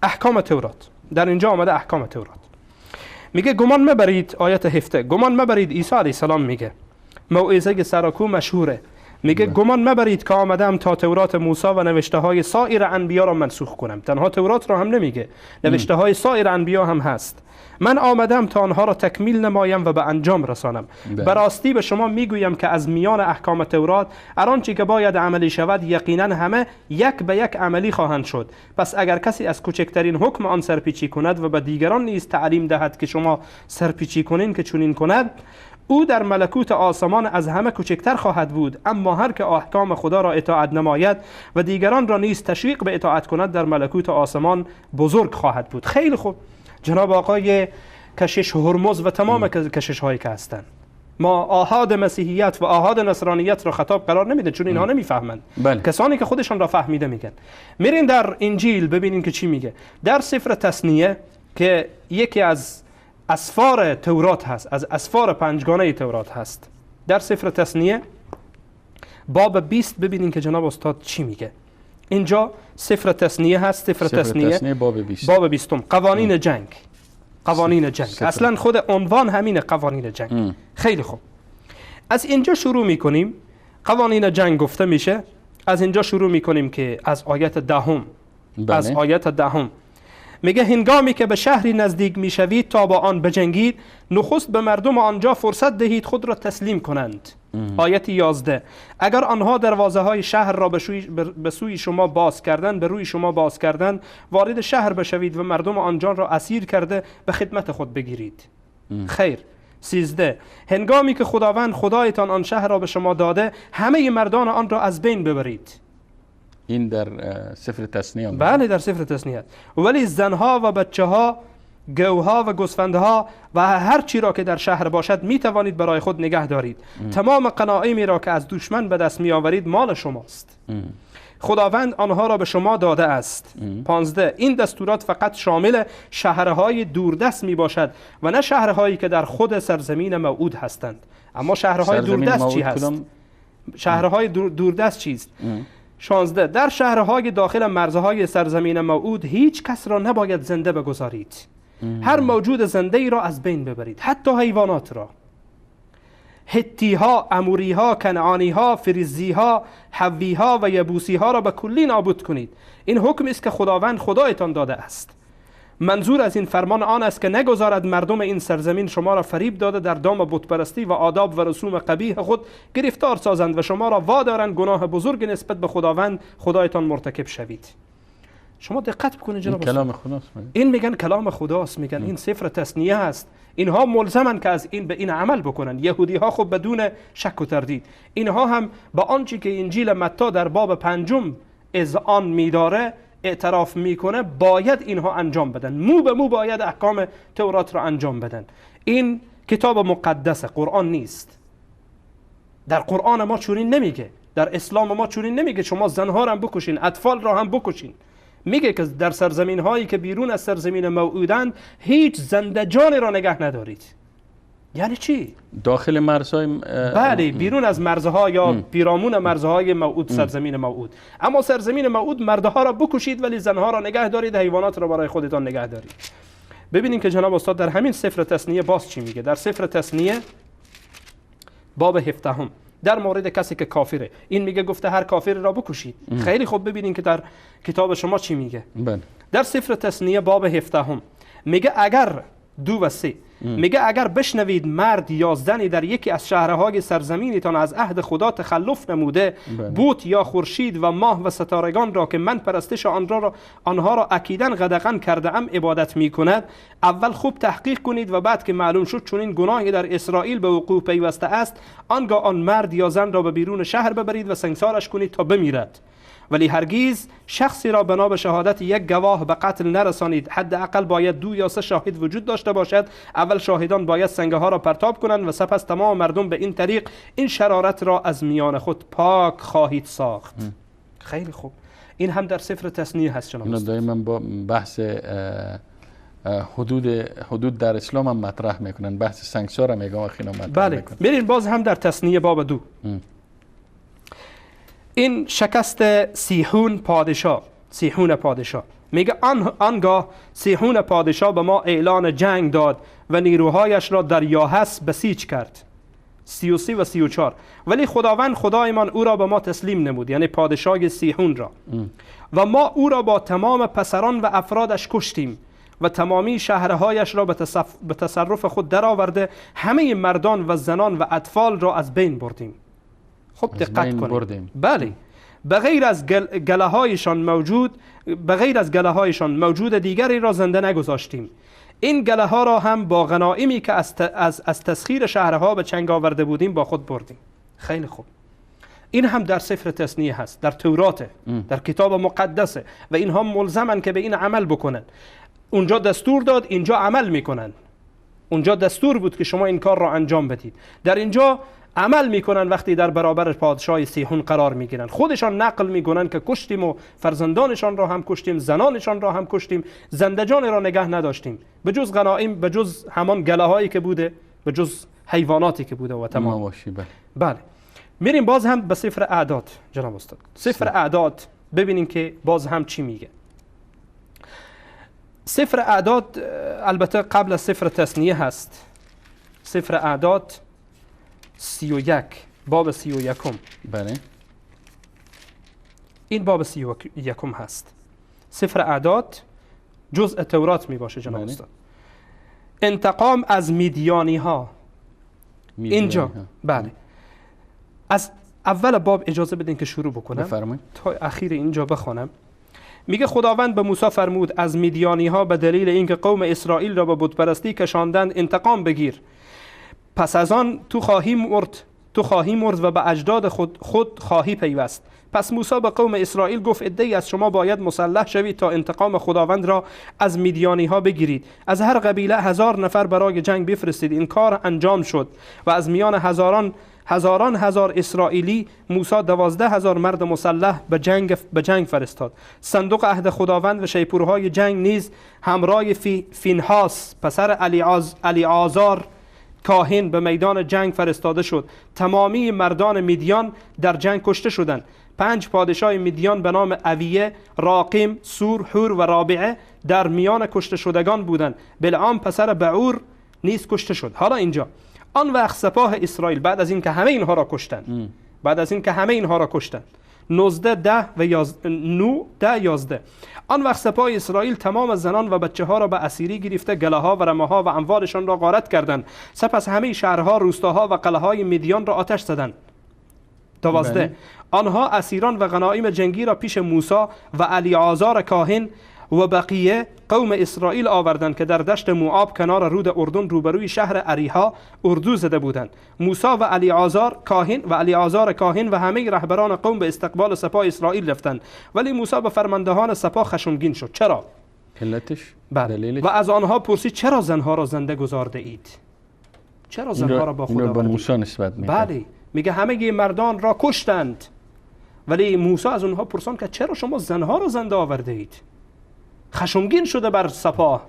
احکام تورات در اینجا آمده. احکام تورات میگه گمان مبرید، آیت 17، گمان مبرید، عیسی علیه السلام میگه، موعظه سراکو مشهوره، میگه گمان مبرید که آمدم تا تورات موسی و نوشته های سایر انبیا را منسوخ کنم. تنها تورات را هم نمیگه، نوشته های سایر انبیا هم هست. من آمدم تا آنها را تکمیل نمایم و به انجام رسانم. براستی به شما میگویم که از میان احکام تورات هر آنچه که باید عملی شود یقینا همه یک به یک عملی خواهند شد. پس اگر کسی از کوچکترین حکم آن سرپیچی کند و به دیگران نیز تعلیم دهد که شما سرپیچی کنین که چنین کند، او در ملکوت آسمان از همه کوچکتر خواهد بود. اما هر که احکام خدا را اطاعت نماید و دیگران را نیز تشویق به اطاعت کند در ملکوت آسمان بزرگ خواهد بود. خیلی خوب جناب آقای کشش هرمز و تمام کشش هایی که هستند، ما آحاد مسیحیت و آحاد نصرانیت را خطاب قرار نمیدن، چون اینها نمیفهمند. بله. کسانی که خودشان را فهمیده میگن. میرین در انجیل ببینین که چی میگه. در سفر تثنیه که یکی از اسفار تورات هست، از اسفار پنجگانه تورات هست، در سفر تثنیه باب 20 ببینین که جناب استاد چی میگه. اینجا سفر تثنیه هست، سفر تثنیه باب 20، باب 20، قوانین جنگ. قوانین جنگ اصلا خود عنوان همینه، قوانین جنگ. خیلی خوب، از اینجا شروع میکنیم. قوانین جنگ گفته میشه. از اینجا شروع میکنیم که از آیت دهم. بله. از آیت دهم میگه هنگامی که به شهری نزدیک میشوید تا با آن بجنگید، نخست به مردم آنجا فرصت دهید خود را تسلیم کنند. آیت 11 اگر آنها دروازه های شهر را به سوی شما باز کردند، به روی شما باز کردند، وارد شهر بشوید و مردم آنجا را اسیر کرده به خدمت خود بگیرید. خیر. 13 هنگامی که خداوند خدایتان آن شهر را به شما داده، همه مردان آن را از بین ببرید. این در سفر تثنیه. بله، در سفر تثنیه. ولی زنها و بچه ها، گوها و گوسفندها و هر چی را که در شهر باشد می توانید برای خود نگه دارید. تمام غنایمی را که از دشمن به دست می آورید مال شماست. خداوند آنها را به شما داده است. 15 این دستورات فقط شامل شهرهای دوردست می باشد و نه شهرهایی که در خود سرزمین موعود هستند. اما شهرهای دوردست چی هست؟ شهرهای دوردست چیست؟ 16 در شهرهای داخل مرزهای سرزمین موعود هیچ کس را نباید زنده بگذارید. هر موجود زنده ای را از بین ببرید، حتی حیوانات را. هتی ها، اموری ها، کنعانی ها، فریزی ها، حوی ها و یبوسی ها را به کلی نابود کنید. این حکم است که خداوند خدایتان داده است. منظور از این فرمان آن است که نگذارد مردم این سرزمین شما را فریب داده در دام بتپرستی و آداب و رسوم قبیح خود گرفتار سازند و شما را وادارند گناه بزرگ نسبت به خداوند خدایتان مرتکب شوید. شما دقت بکنید جناب، کلام خداست. این میگن کلام خداست، میگن این سفر تثنیه هست. اینها ملزمن که از این به این عمل بکنن. یهودی ها خب بدون شک و تردید، اینها هم با آنچه که انجیل متی در باب 5 اذعان میداره اعتراف میکنه، باید اینها انجام بدن. مو به مو باید احکام تورات را انجام بدن. این کتاب مقدس قرآن نیست. در قرآن ما چنین نمیگه، در اسلام ما چنین نمیگه شما زنها را هم بکشین، اطفال را هم بکشین. میگه که در سرزمین هایی که بیرون از سرزمین موعودند هیچ زنده جانی را نگه ندارید. یعنی چی؟ داخل مرزهای بله، بیرون از مرزها یا پیرامون مرزهای موعود، سرزمین موعود. اما سرزمین موعود مردها را بکشید ولی زنها را نگه دارید، حیوانات را برای خودتان نگه دارید. ببینیم که جناب استاد در همین سفر تثنیه باز چی میگه. در سفر تثنیه باب 17 در مورد کسی که کافره، این میگه گفته هر کافر را بکشید. خیلی خوب، ببینیم که در کتاب شما چی میگه. بله. در سفر تثنیه باب 17 میگه اگر 2 و 3 میگه اگر بشنوید مرد یا زنی در یکی از شهرهای سرزمینتان از عهد خدا تخلف نموده، بت یا خورشید و ماه و ستارگان را که من پرستش آنها را اکیداً غدغن کرده ام عبادت میکند، اول خوب تحقیق کنید و بعد که معلوم شد چنین گناهی در اسرائیل به وقوع پیوسته است، آنگاه آن مرد یا زن را به بیرون شهر ببرید و سنگسارش کنید تا بمیرد. ولی هرگیز شخصی را بنا به شهادت یک گواه به قتل نرسانید. حداقل باید 2 یا 3 شاهد وجود داشته باشد. اول شاهدان باید سنگه ها را پرتاب کنند و سپس تمام مردم به این طریق این شرارت را از میان خود پاک خواهید ساخت. خیلی خوب، این هم در سفر تثنیه هست جناب. اینو دائما با بحث حدود در اسلام هم مطرح میکنن، بحث سنگسار هم میگم خیلی مطرح. بله، میکنن. بریم باز هم در تثنیه باب 2. این شکست سیحون پادشاه، سیحون پادشاه میگه آنگاه سیحون پادشاه به ما اعلان جنگ داد و نیروهایش را در یاهس بسیج کرد. 33 و 34 ولی خداوند خدایمان او را به ما تسلیم نمود، یعنی پادشاه سیحون را، و ما او را با تمام پسران و افرادش کشتیم و تمامی شهرهایش را به تصرف خود درآورده، همه مردان و زنان و اطفال را از بین بردیم. خب دقت کنید. بله، بغیر از گله هایشان موجود دیگری را زنده نگذاشتیم. این گله ها را هم با غنایمی که از تسخیر شهرها به چنگ آورده بودیم با خود بردیم. خیلی خوب، این هم در سفر تثنیه هست، در تورات، در کتاب مقدسه و اینها ملزمن که به این عمل بکنن. اونجا دستور داد، اینجا عمل میکنن. اونجا دستور بود که شما این کار را انجام بدید. در اینجا عمل میکنن وقتی در برابر پادشاه سیحون قرار میگیرن، خودشان نقل میکنن که کشتیم و فرزندانشان را هم کشتیم، زنانشان را هم کشتیم، زندجان را نگه نداشتیم، به جز غنایم، به جز همان گله هایی که بوده، به جز حیواناتی که بوده و تمام. بله. میریم باز هم به سفر اعداد جناب استاد. سفر اعداد ببینیم که باز هم چی میگه. سفر اعداد البته قبل از سفر تثنیه هست. سفر اعداد 31، باب 31. بله. این باب 31 هست. سفر اعداد جزء تورات می باشه جناب استاد. انتقام از میدیانی ها. اینجا بله. از اول باب اجازه بدین که شروع بکنم. بفرمایید. تا اخیر اینجا بخوانم. میگه خداوند به موسی فرمود از میدیانی ها به دلیل اینکه قوم اسرائیل را به بتپرستی کشاندند انتقام بگیر. پس از آن تو خواهی مرد و به اجداد خود خواهی پیوست. پس موسی به قوم اسرائیل گفت عده‌ای از شما باید مسلح شوید تا انتقام خداوند را از میدیانی ها بگیرید. از هر قبیله 1000 نفر برای جنگ بفرستید. این کار انجام شد و از میان هزاران هزار اسرائیلی موسی 12,000 مرد مسلح به جنگ فرستاد. صندوق عهد خداوند و شیپورهای جنگ نیز همراه فینهاس پسر الیعازار کاهن به میدان جنگ فرستاده شد. تمامی مردان میدیان در جنگ کشته شدند. 5 پادشاه میدیان به نام اویه، راقیم، سور، حور و رابعه در میان کشته شدگان بودند. بلعام پسر بعور نیز کشته شد. حالا اینجا آن وقت سپاه اسرائیل بعد از اینکه همه اینها را کشتند، بعد از اینکه همه اینها را کشتند، 19 10 و 9 10 11، آن وقت سپاه اسرائیل تمام زنان و بچه ها را به اسیری گرفته، گله ها و رمه ها و اموالشان را غارت کردند. سپس همه شهرها، روستاها و قلعه های میدیان را آتش زدند. 12 آنها اسیران و غنایم جنگی را پیش موسی و الیعازار کاهن و بقیه قوم اسرائیل آوردند که در دشت موآب کنار رود اردن روبروی شهر اریحا اردو زده بودند. موسی و الیعازار کاهن و همه رهبران قوم به استقبال سپاه اسرائیل رفتند، ولی موسی به فرماندهان سپاه خشمگین شد. چرا؟ علتش؟ بله. و از آنها پرسید چرا زنها را زنده گذارده اید؟ چرا زنها را با خود آوردید؟ به موسی نسبت میده. بله، میگه همه مردان را کشتند، ولی موسی از آنها پرسان که چرا شما زنها را زنده آورده اید؟ خشمگین شده بر سپاه،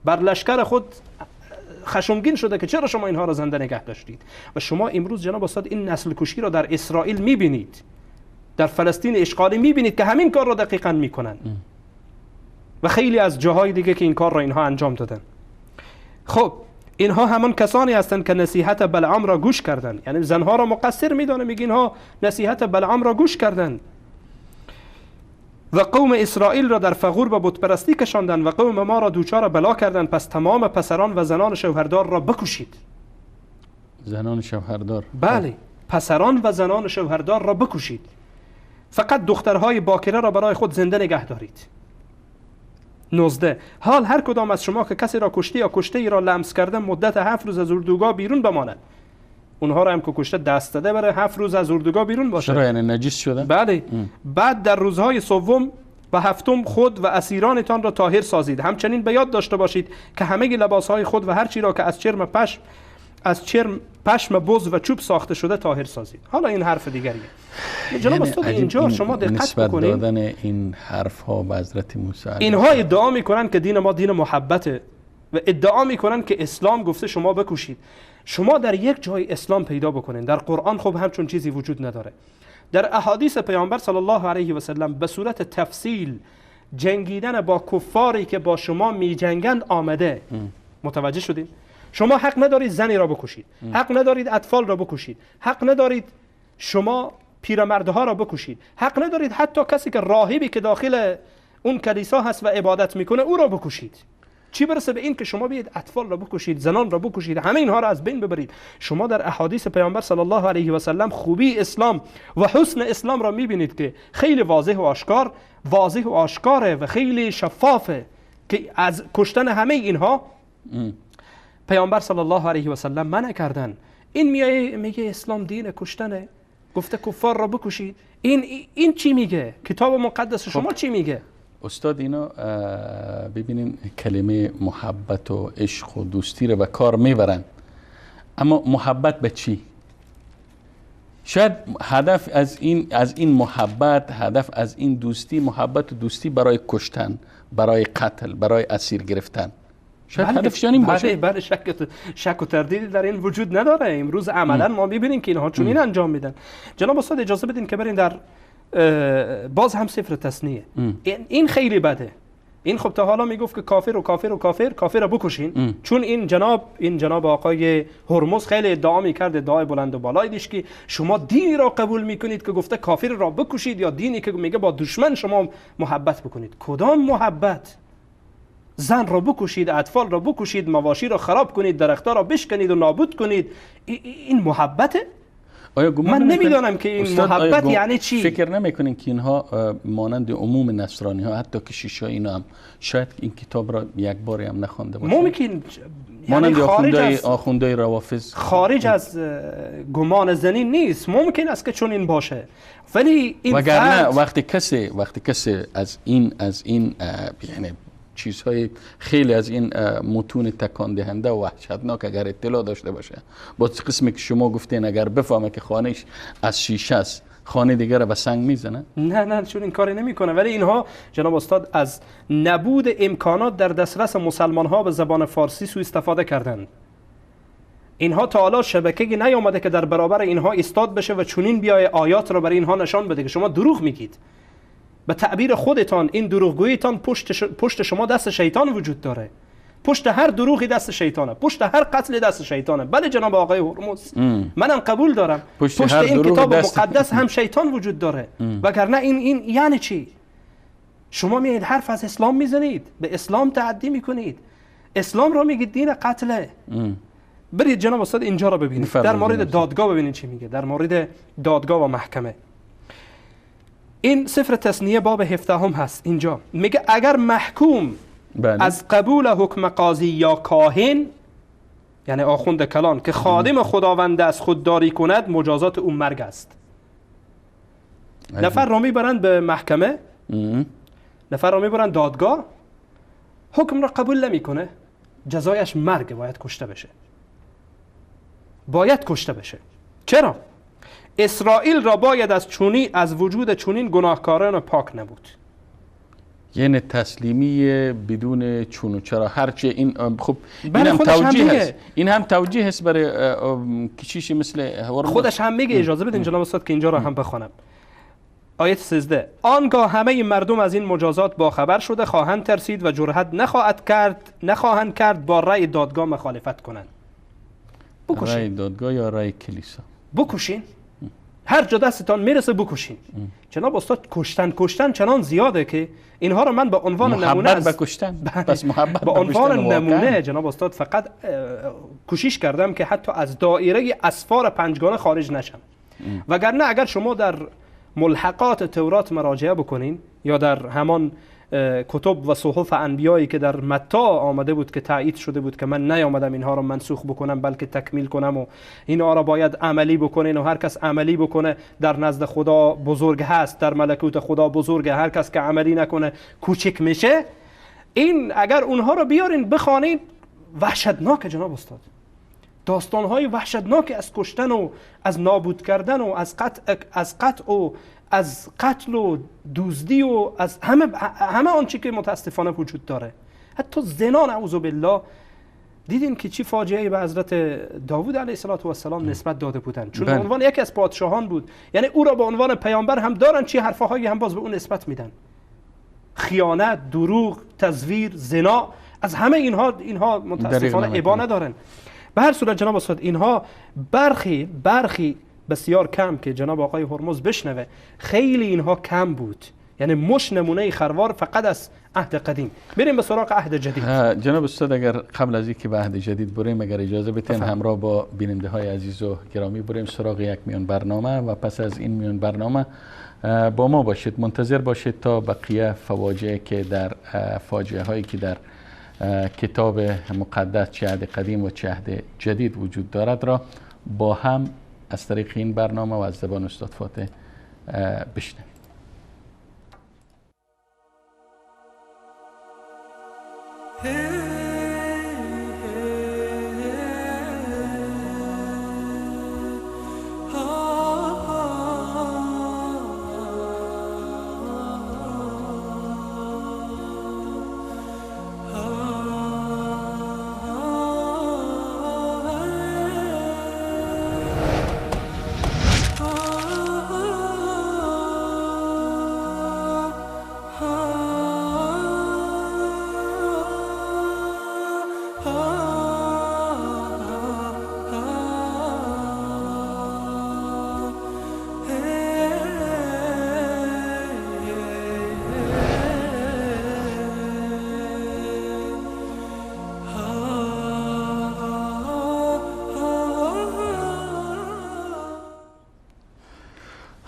بر لشکر خود خشمگین شده که چرا شما اینها را زنده نگه داشتید. و شما امروز جناب استاد این نسل کشی را در اسرائیل میبینید، در فلسطین اشغالی میبینید که همین کار را دقیقاً میکنن و خیلی از جاهای دیگه که این کار را اینها انجام دادن. خب اینها همان کسانی هستند که نصیحت بلعام را گوش کردند، یعنی زنها را مقصر میدانه، میگه اینها نصیحت بلعام را گوش کردند و قوم اسرائیل را در فغور به بتپرستی کشاندند و قوم ما را دوچار بلا کردند. پس تمام پسران و زنان شوهردار را بکشید. زنان شوهردار؟ بله، پسران و زنان شوهردار را بکشید، فقط دخترهای باکره را برای خود زنده نگه دارید. 19 حال هر کدام از شما که کسی را کشته یا کشته ای را لمس کرده مدت 7 روز از اردوگاه بیرون بماند. اونها را هم که کشته دست داده برای 7 روز از اردوگاه بیرون باشه. چرا؟ یعنی نجس شده؟ بله. بعد در روزهای سوم و هفتم خود و اسیرانتان را طاهر سازید. همچنین به یاد داشته باشید که همه لباسهای خود و هر چی را که از چرم پشم بز و چوب ساخته شده طاهر سازید. حالا این حرف دیگریه. جناب استاد اینجا شما دقت بکنید، دادن این حرف ها به حضرت موسی، اینها ادعا میکنن که دین ما دین محبته و ادعا میکنن که اسلام گفته شما بکشید. شما در یک جای اسلام پیدا بکنین، در قرآن خب همچون چیزی وجود نداره. در احادیث پیامبر صلی الله علیه و سلم به صورت تفصیل جنگیدن با کفاری که با شما میجنگند آمده. متوجه شدین؟ شما حق ندارید زنی را بکشید، حق ندارید اطفال را بکشید، حق ندارید شما پیرمردها را بکشید، حق ندارید حتی کسی که راهبی که داخل اون کلیسا هست و عبادت میکنه او را بکشید. چی برسه به این که شما بیاید اطفال را بکشید، زنان را بکشید، همه اینها را از بین ببرید. شما در احادیث پیامبر صلی الله علیه و سلم خوبی اسلام و حسن اسلام را میبینید که خیلی واضح و آشکار، واضح و آشکاره و خیلی شفافه که از کشتن همه اینها پیامبر صلی الله علیه و سلم منع کردن. این میگه اسلام دین کشتنه، گفته کفار را بکشید. این چی میگه؟ کتاب مقدس شما چی میگه؟ استاد اینا ببینین کلمه محبت و عشق و دوستی رو به کار میبرن، اما محبت به چی؟ شاید هدف از این محبت، هدف از این دوستی، محبت و دوستی برای کشتن، برای قتل، برای اسیر گرفتن، شاید هدفشان این باشه. بله، شک و تردیدی در این وجود نداره. امروز عملا ما میبینیم که اینها چنین انجام میدن. جناب استاد اجازه بدین که بریم در باز هم سفر تثنیه. این خیلی بده. این خب تا حالا میگفت که کافر و کافر و کافر، کافر رو بکشین. چون این جناب آقای هرمز خیلی ادعا میکرد، ادعای بلند و بالایی داشت که شما دینی را قبول میکنید که گفته کافر را بکشید، یا دینی که میگه با دشمن شما محبت بکنید. کدام محبت؟ زن را بکشید، اطفال را بکشید، مواشی را خراب کنید، درختها را بشکنید و نابود کنید. این محبته؟ من نمیدانم که این محبت یعنی چی. فکر نمیکنین که اینها مانند عموم نصرانی ها، حتی کشیش ها، اینا هم شاید این کتاب را یک باری هم نخوانده باشند؟ ممکن. مانند آخوندهای روافض، خارج از گمان زنی نیست، ممکن است که چون این باشه. ولی این وگرنه وقتی کسی از این یعنی چیزهای خیلی از این متون تکان دهنده و وحشتناک اگر اطلاع داشته باشه، با قسمی که شما گفتین اگر بفهمه که خانهش از شیشه است، خانه دیگر را به سنگ میزنه؟ نه، چون این کاری نمیکنه. ولی اینها جناب استاد از نبود امکانات در دسترس مسلمان ها به زبان فارسی سوء استفاده کردند. اینها تا حالا شبکه نیامده که در برابر اینها ایستاد بشه و چنین بیای آیات را برای اینها نشان بده که شما دروغ میگید. به تعبیر خودتان این دروغگوییتان پشت شما دست شیطان وجود داره. پشت هر دروغی دست شیطانه، پشت هر قتل دست شیطانه. بله جناب آقای هرمز، منم قبول دارم پشت این کتاب مقدس هم شیطان وجود داره. وگرنه این یعنی چی؟ شما میایید حرف از اسلام میزنید، به اسلام تعدی میکنید، اسلام رو میگید دین قتله. برید جناب استاد اینجا رو ببینید، در مورد دادگاه ببینید چی میگه، در مورد دادگاه و محکمه. این سفر تثنیه باب 17 هست. اینجا میگه اگر محکوم از قبول حکم قاضی یا کاهن، یعنی آخوند کلان که خادم خداوند است، خودداری کند، مجازات او مرگ است. نفر را میبرند به محکمه، نفر را میبرند دادگاه، حکم را قبول نمیکنه، جزایش مرگ، باید کشته بشه. باید کشته بشه. چرا؟ اسرائیل را باید از وجود چنین گناهکاران پاک نبود. یعنی تسلیمی بدون چون و چرا، هرچه این خب این هم توجیه هست، این هم توجیه هست برای کشیش مثل هرمز. خودش هم میگه. اجازه بدین جناب استاد که اینجا را هم بخوانم. آیت 13: آنگاه همه مردم از این مجازات باخبر شده خواهند ترسید و جرأت نخواهند کرد با رأی دادگاه مخالفت کنند. بکشین. رأی دادگاه یا رأی کلیسا؟ بکشین. هر جا دستتان میرسه بکشین. جناب استاد کشتن چنان زیاده که اینها رو من به عنوان نمونه از بکشتن، بس محبت به عنوان نمونه جناب استاد فقط کوشش کردم که حتی از دایره اسفار پنجگانه خارج نشم. وگرنه اگر شما در ملحقات تورات مراجعه بکنین یا در همان کتب و صحف انبیایی که در متی آمده بود که تایید شده بود که من نیامدم اینها رو منسوخ بکنم بلکه تکمیل کنم و اینها را باید عملی بکنین و هر کس عملی بکنه در نزد خدا بزرگ هست، در ملکوت خدا بزرگه، هر کس که عملی نکنه کوچک میشه. این اگر اونها رو بیارین بخوانید وحشتناک جناب استاد، داستان‌های وحشتناک از کشتن و از نابود کردن و از قطع و از قتل و دزدی و از همه آنچه که متاسفانه وجود داره، حتی زنا نعوذ بالله. دیدین که چی فاجعه‌ای به حضرت داوود علیه السلام نسبت داده بودن، چون به عنوان یکی از پادشاهان بود، یعنی او را به عنوان پیامبر هم دارن، چی حرفهایی هم باز به او نسبت میدن. خیانت، دروغ، تزویر، زنا، از همه اینها متاسفانه ابا ندارن. به هر صورت جناب استاد اینها برخی بسیار کم که جناب آقای هرمز بشنوه، خیلی اینها کم بود، یعنی مش نمونه خروار فقط از عهد قدیم. بریم به سراغ عهد جدید. جناب استاد اگر قبل از اینکه به عهد جدید بریم، اگر اجازه بدین همراه با بیننده های عزیز و گرامی بریم سراغ یک میان برنامه و پس از این میان برنامه با ما باشید، منتظر باشید تا بقیه فواجعه که در فاجعه هایی که در کتاب مقدس چه عهد قدیم و چه عهد جدید وجود دارد را با هم از طریق این برنامه و از زبان استاد فاتح بشنویم.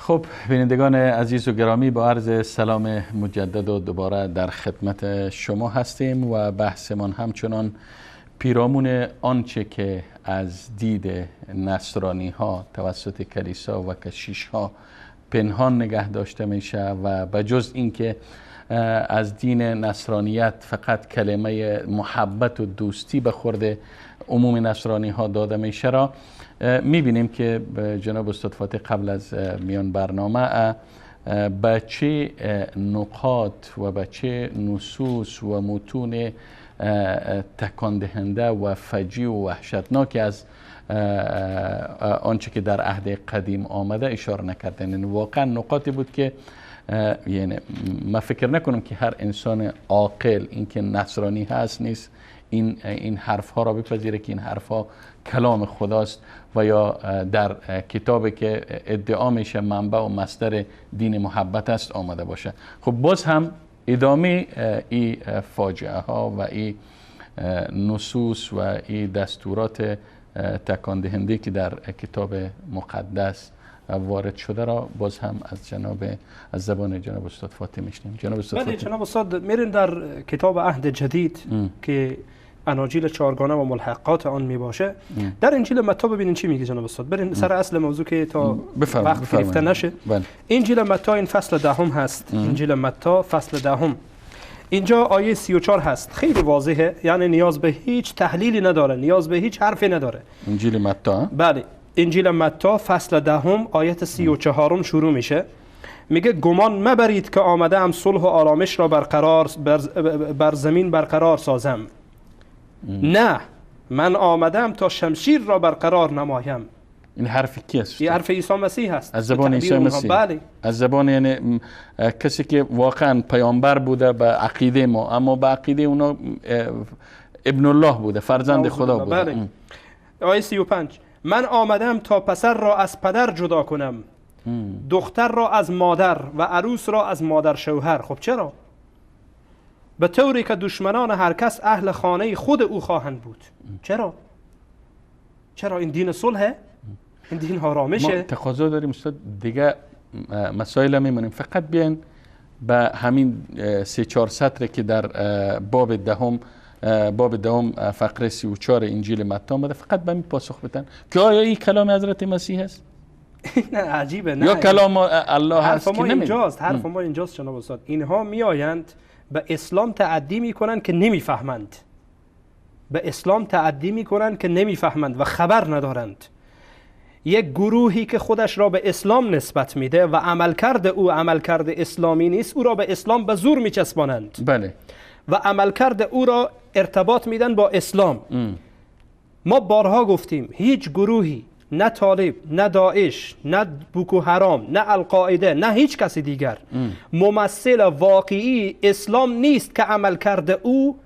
خب بینندگان عزیز و گرامی، با عرض سلام مجدد و دوباره در خدمت شما هستیم و بحثمان همچنان پیرامون آنچه که از دید نصرانی ها توسط کلیسا و کشیش ها پنهان نگه داشته میشه و بجز اینکه از دین نصرانیت فقط کلمه محبت و دوستی به خورد عموم نصرانی ها داده میشه را میبینیم که جناب استاد فاتح قبل از میان برنامه به چه نقاط و به چه نصوص و متون تکان دهنده و فجیع و وحشتناک از آنچه که در عهد قدیم آمده اشاره نکردن. یعنی واقعا نقاطی بود که یعنی ما فکر نکنم که هر انسان عاقل، اینکه نصرانی هست نیست، این حرف ها را بپذیره که این حرف ها کلام خداست و یا در کتابی که ادعا میشه منبع و مصدر دین محبت است آمده باشه. خب باز هم ادامه این فاجعه ها و این نصوص و این دستورات تکان دهنده که در کتاب مقدس وارد شده را باز هم از زبان جناب استاد فاطمه میشنیم. جناب استاد بله فاطمه. جناب استاد، میریم در کتاب عهد جدید که اناجیل چهارگانه و ملحقات آن میباشه. در انجیل متی ببینین چی میگه جناب استاد. برین سر اصل موضوع که تا وقت گرفته نشه. بله. انجیل متی این فصل دهم هست. انجیل متی فصل دهم، اینجا آیه 34 هست. خیلی واضحه، یعنی نیاز به هیچ تحلیلی نداره، نیاز به هیچ حرفی نداره. انجیل متی، بله، انجیل متی فصل دهم آیت 34 شروع میشه. میگه گمان مبرید که آمده ام صلح و آرامش را بر زمین برقرار سازم. نه، من آمدم تا شمشیر را برقرار نمایم. این حرف کی است؟ این حرف عیسی مسیح است. از زبان عیسی مسیح. بله، از زبان، یعنی کسی که واقعا پیامبر بوده به عقیده ما، اما به عقیده اونا ابن الله بوده، فرزند خدا بوده. بله. آیه 35، من آمدم تا پسر را از پدر جدا کنم، دختر را از مادر و عروس را از مادر شوهر. خب چرا؟ به طوری که دشمنان هر کس اهل خانه خود او خواهند بود. چرا؟ چرا این دین صلحه؟ این دین آرامشه؟ ما تقاضا داریم استاد، دیگه مسائل میمونیم، فقط بیاین به همین 3-4 سطر که در باب دهم فقره 34 انجیل متی آمده، فقط به این پاسخ بدن که آیا این کلام حضرت مسیح است؟ نه، عجیبه. نه، یا کلام الله هست که اینجاست. حرف ما اینجاست جناب استاد. اینها میآیند به اسلام تعدی میکنند که نمیفهمند. به اسلام تعدی میکنند که نمیفهمند و خبر ندارند. یک گروهی که خودش را به اسلام نسبت میده و عملکرد او عملکرد اسلامی نیست، او را به اسلام به زور میچسبانند. بله. و عملکرد او را ارتباط میدن با اسلام. ما بارها گفتیم هیچ گروهی، نه طالب، نه داعش، نه بوکو حرام، نه القاعده، نه هیچ کسی دیگر ممثل واقعی اسلام نیست که عملکرد او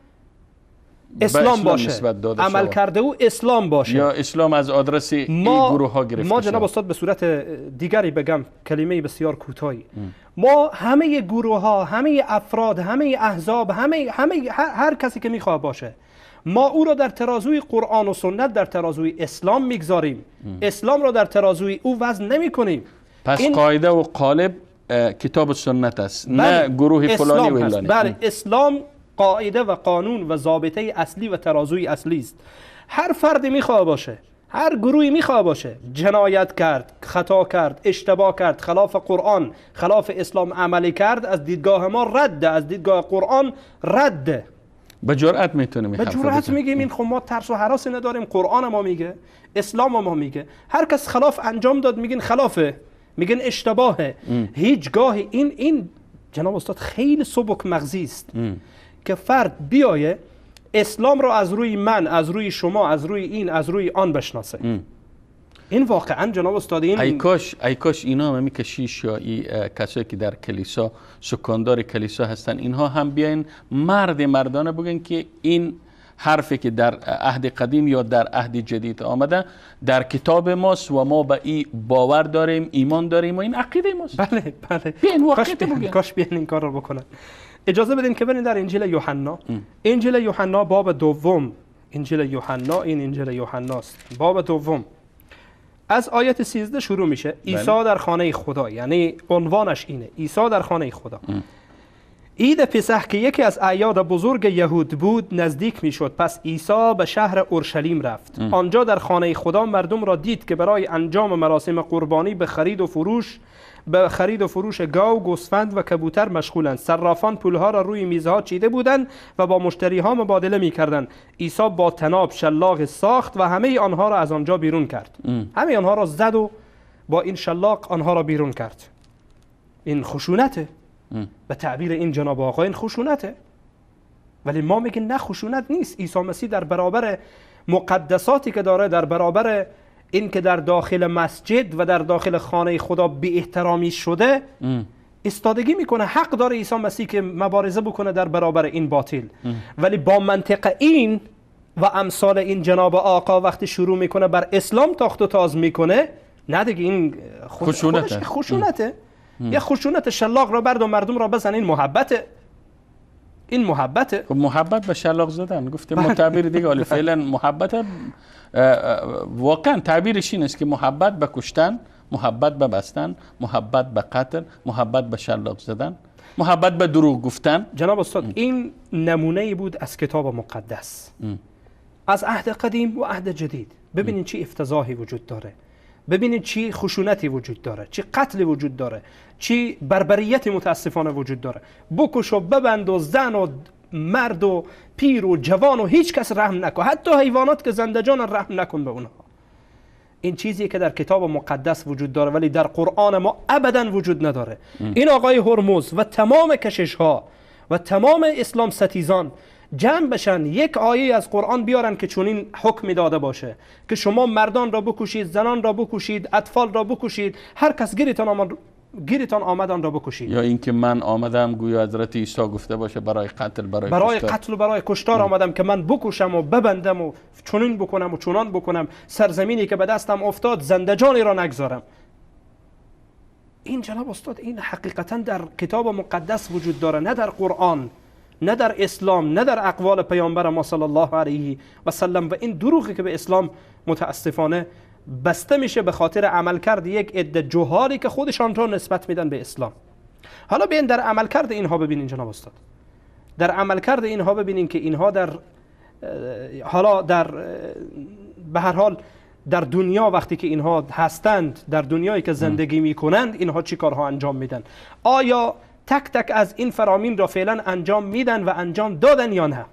اسلام باشه، عملکرد او اسلام باشه، یا اسلام از آدرس این گروه ها گرفته. ما جناب استاد به صورت دیگری بگم، کلمه بسیار کوتاهی، ما همه گروه ها، همه افراد، همه احزاب، همه هر کسی که میخواد باشه، ما او را در ترازوی قرآن و سنت، در ترازوی اسلام میگذاریم. اسلام را در ترازوی او وزن نمی کنیم. پس قاعده و قالب کتاب و سنت است، نه گروه فلانی و فلانی. بله، اسلام قاعده و قانون و ضابطه اصلی و ترازوی اصلی است. هر فردی میخواد باشه، هر گروهی میخواد باشه، جنایت کرد، خطا کرد، اشتباه کرد، خلاف قرآن، خلاف اسلام عملی کرد، از دیدگاه ما رد، از دیدگاه قرآن رد. به جرأت میتونیم، به جرأت میگیم این. خب ما ترس و هراسی نداریم، قرآن ما میگه، اسلام ما میگه. هر کس خلاف انجام داد میگین خلافه، میگن اشتباهه. هیچگاه این جناب استاد خیلی سبک مغزی است که فرد بیایه اسلام را از روی من، از روی شما، از روی این، از روی آن بشناسه. این واقعا جناب استاد این ای کاش اینا هم کشیش یا ای کسایی که در کلیسا سکاندار کلیسا هستن، اینها هم بیاین مرد مردانه بگن که این حرفی که در عهد قدیم یا در عهد جدید آمده در کتاب ماست و ما به این باور داریم، ایمان داریم و این عقیده ماست. بله بله، بیاین واقعیت بگن. کاش بیاین این کار رو بکنن. اجازه بدین که بریم در انجیل یوحنا. انجیل یوحنا باب دوم. انجیل یوحنا، این انجیل یوحناست، باب دوم از آیت 13 شروع میشه. عیسی در خانه خدا، یعنی عنوانش اینه، عیسی در خانه خدا. عید پسح که یکی از اعیاد بزرگ یهود بود نزدیک میشد. پس عیسی به شهر اورشلیم رفت. آنجا در خانه خدا مردم را دید که برای انجام مراسم قربانی به خرید و فروش گاو، گوسفند و کبوتر مشغولند. صرافان پولها را روی میزها چیده بودند و با مشتریها مبادله میکردند. عیسی با طناب شلاق ساخت و همه آنها را از آنجا بیرون کرد. همه آنها را زد و با این شلاق آنها را بیرون کرد. این خشونته. به تعبیر این جناب آقا این خشونته، ولی ما میگیم نه، خشونت نیست. عیسی مسیح در برابر مقدساتی که داره، در برابر این که در داخل مسجد و در داخل خانه خدا بی احترامی شده استادگی میکنه. حق داره عیسی مسیح که مبارزه بکنه در برابر این باطل. ولی با منطق این و امثال این جناب آقا وقتی شروع میکنه بر اسلام تاخت و تاز میکنه، نه دیگه، این خودش خشونته. یه خشونت، شلاق را برد و مردم را بزن، این محبته. این محبته. خب محبت به شلاق زدن گفتیم ما تعبیر دیگه، ولی فعلا محبت واقعا تعبیرش این است که محبت به کشتن، محبت به بستن، محبت به قتل، محبت به شلاق زدن، محبت به دروغ گفتن. جناب استاد این نمونه بود از کتاب مقدس، از عهد قدیم و عهد جدید. ببینید چه افتضاحی وجود داره، ببینید چی خشونتی وجود داره، چی قتل وجود داره، چی بربریت متاسفانه وجود داره. بکش و ببند و زن و مرد و پیر و جوان و هیچ کس رحم نکن، حتی حیوانات که زنده جان رحم نکن به اونها. این چیزی که در کتاب مقدس وجود داره ولی در قرآن ما ابدا وجود نداره. این آقای هرمز و تمام کشش ها و تمام اسلام ستیزان جمع بشن یک آیه از قرآن بیارن که چنین حکمی داده باشه که شما مردان را بکشید، زنان را بکشید، اطفال را بکشید، هر کس گیرتان آمدان را بکشید. یا اینکه من آمدم گویا حضرت عیسی گفته باشه برای قتل، برای قتل و برای کشتار آمدم که من بکشم و ببندم و چنین بکنم و چنان بکنم، سرزمینی که به دستم افتاد زنده جانی را نگذارم. این جناب استاد این حقیقتا در کتاب مقدس وجود داره، نه در قرآن، نه در اسلام، نه در اقوال پیامبر ما صلی الله علیه و سلم. و این دروغی که به اسلام متاسفانه بسته میشه به خاطر عملکرد یک عده جهالی که خودشان را نسبت میدن به اسلام. حالا بیاین در عملکرد اینها ببینین جناب استاد، در عملکرد اینها ببینین که اینها در حالا در به هر حال در دنیا وقتی که اینها هستند، در دنیایی که زندگی میکنند، اینها چی کارها انجام میدن؟ آیا تک تک از این فرامین را فعلا انجام میدن و انجام دادن یا نه؟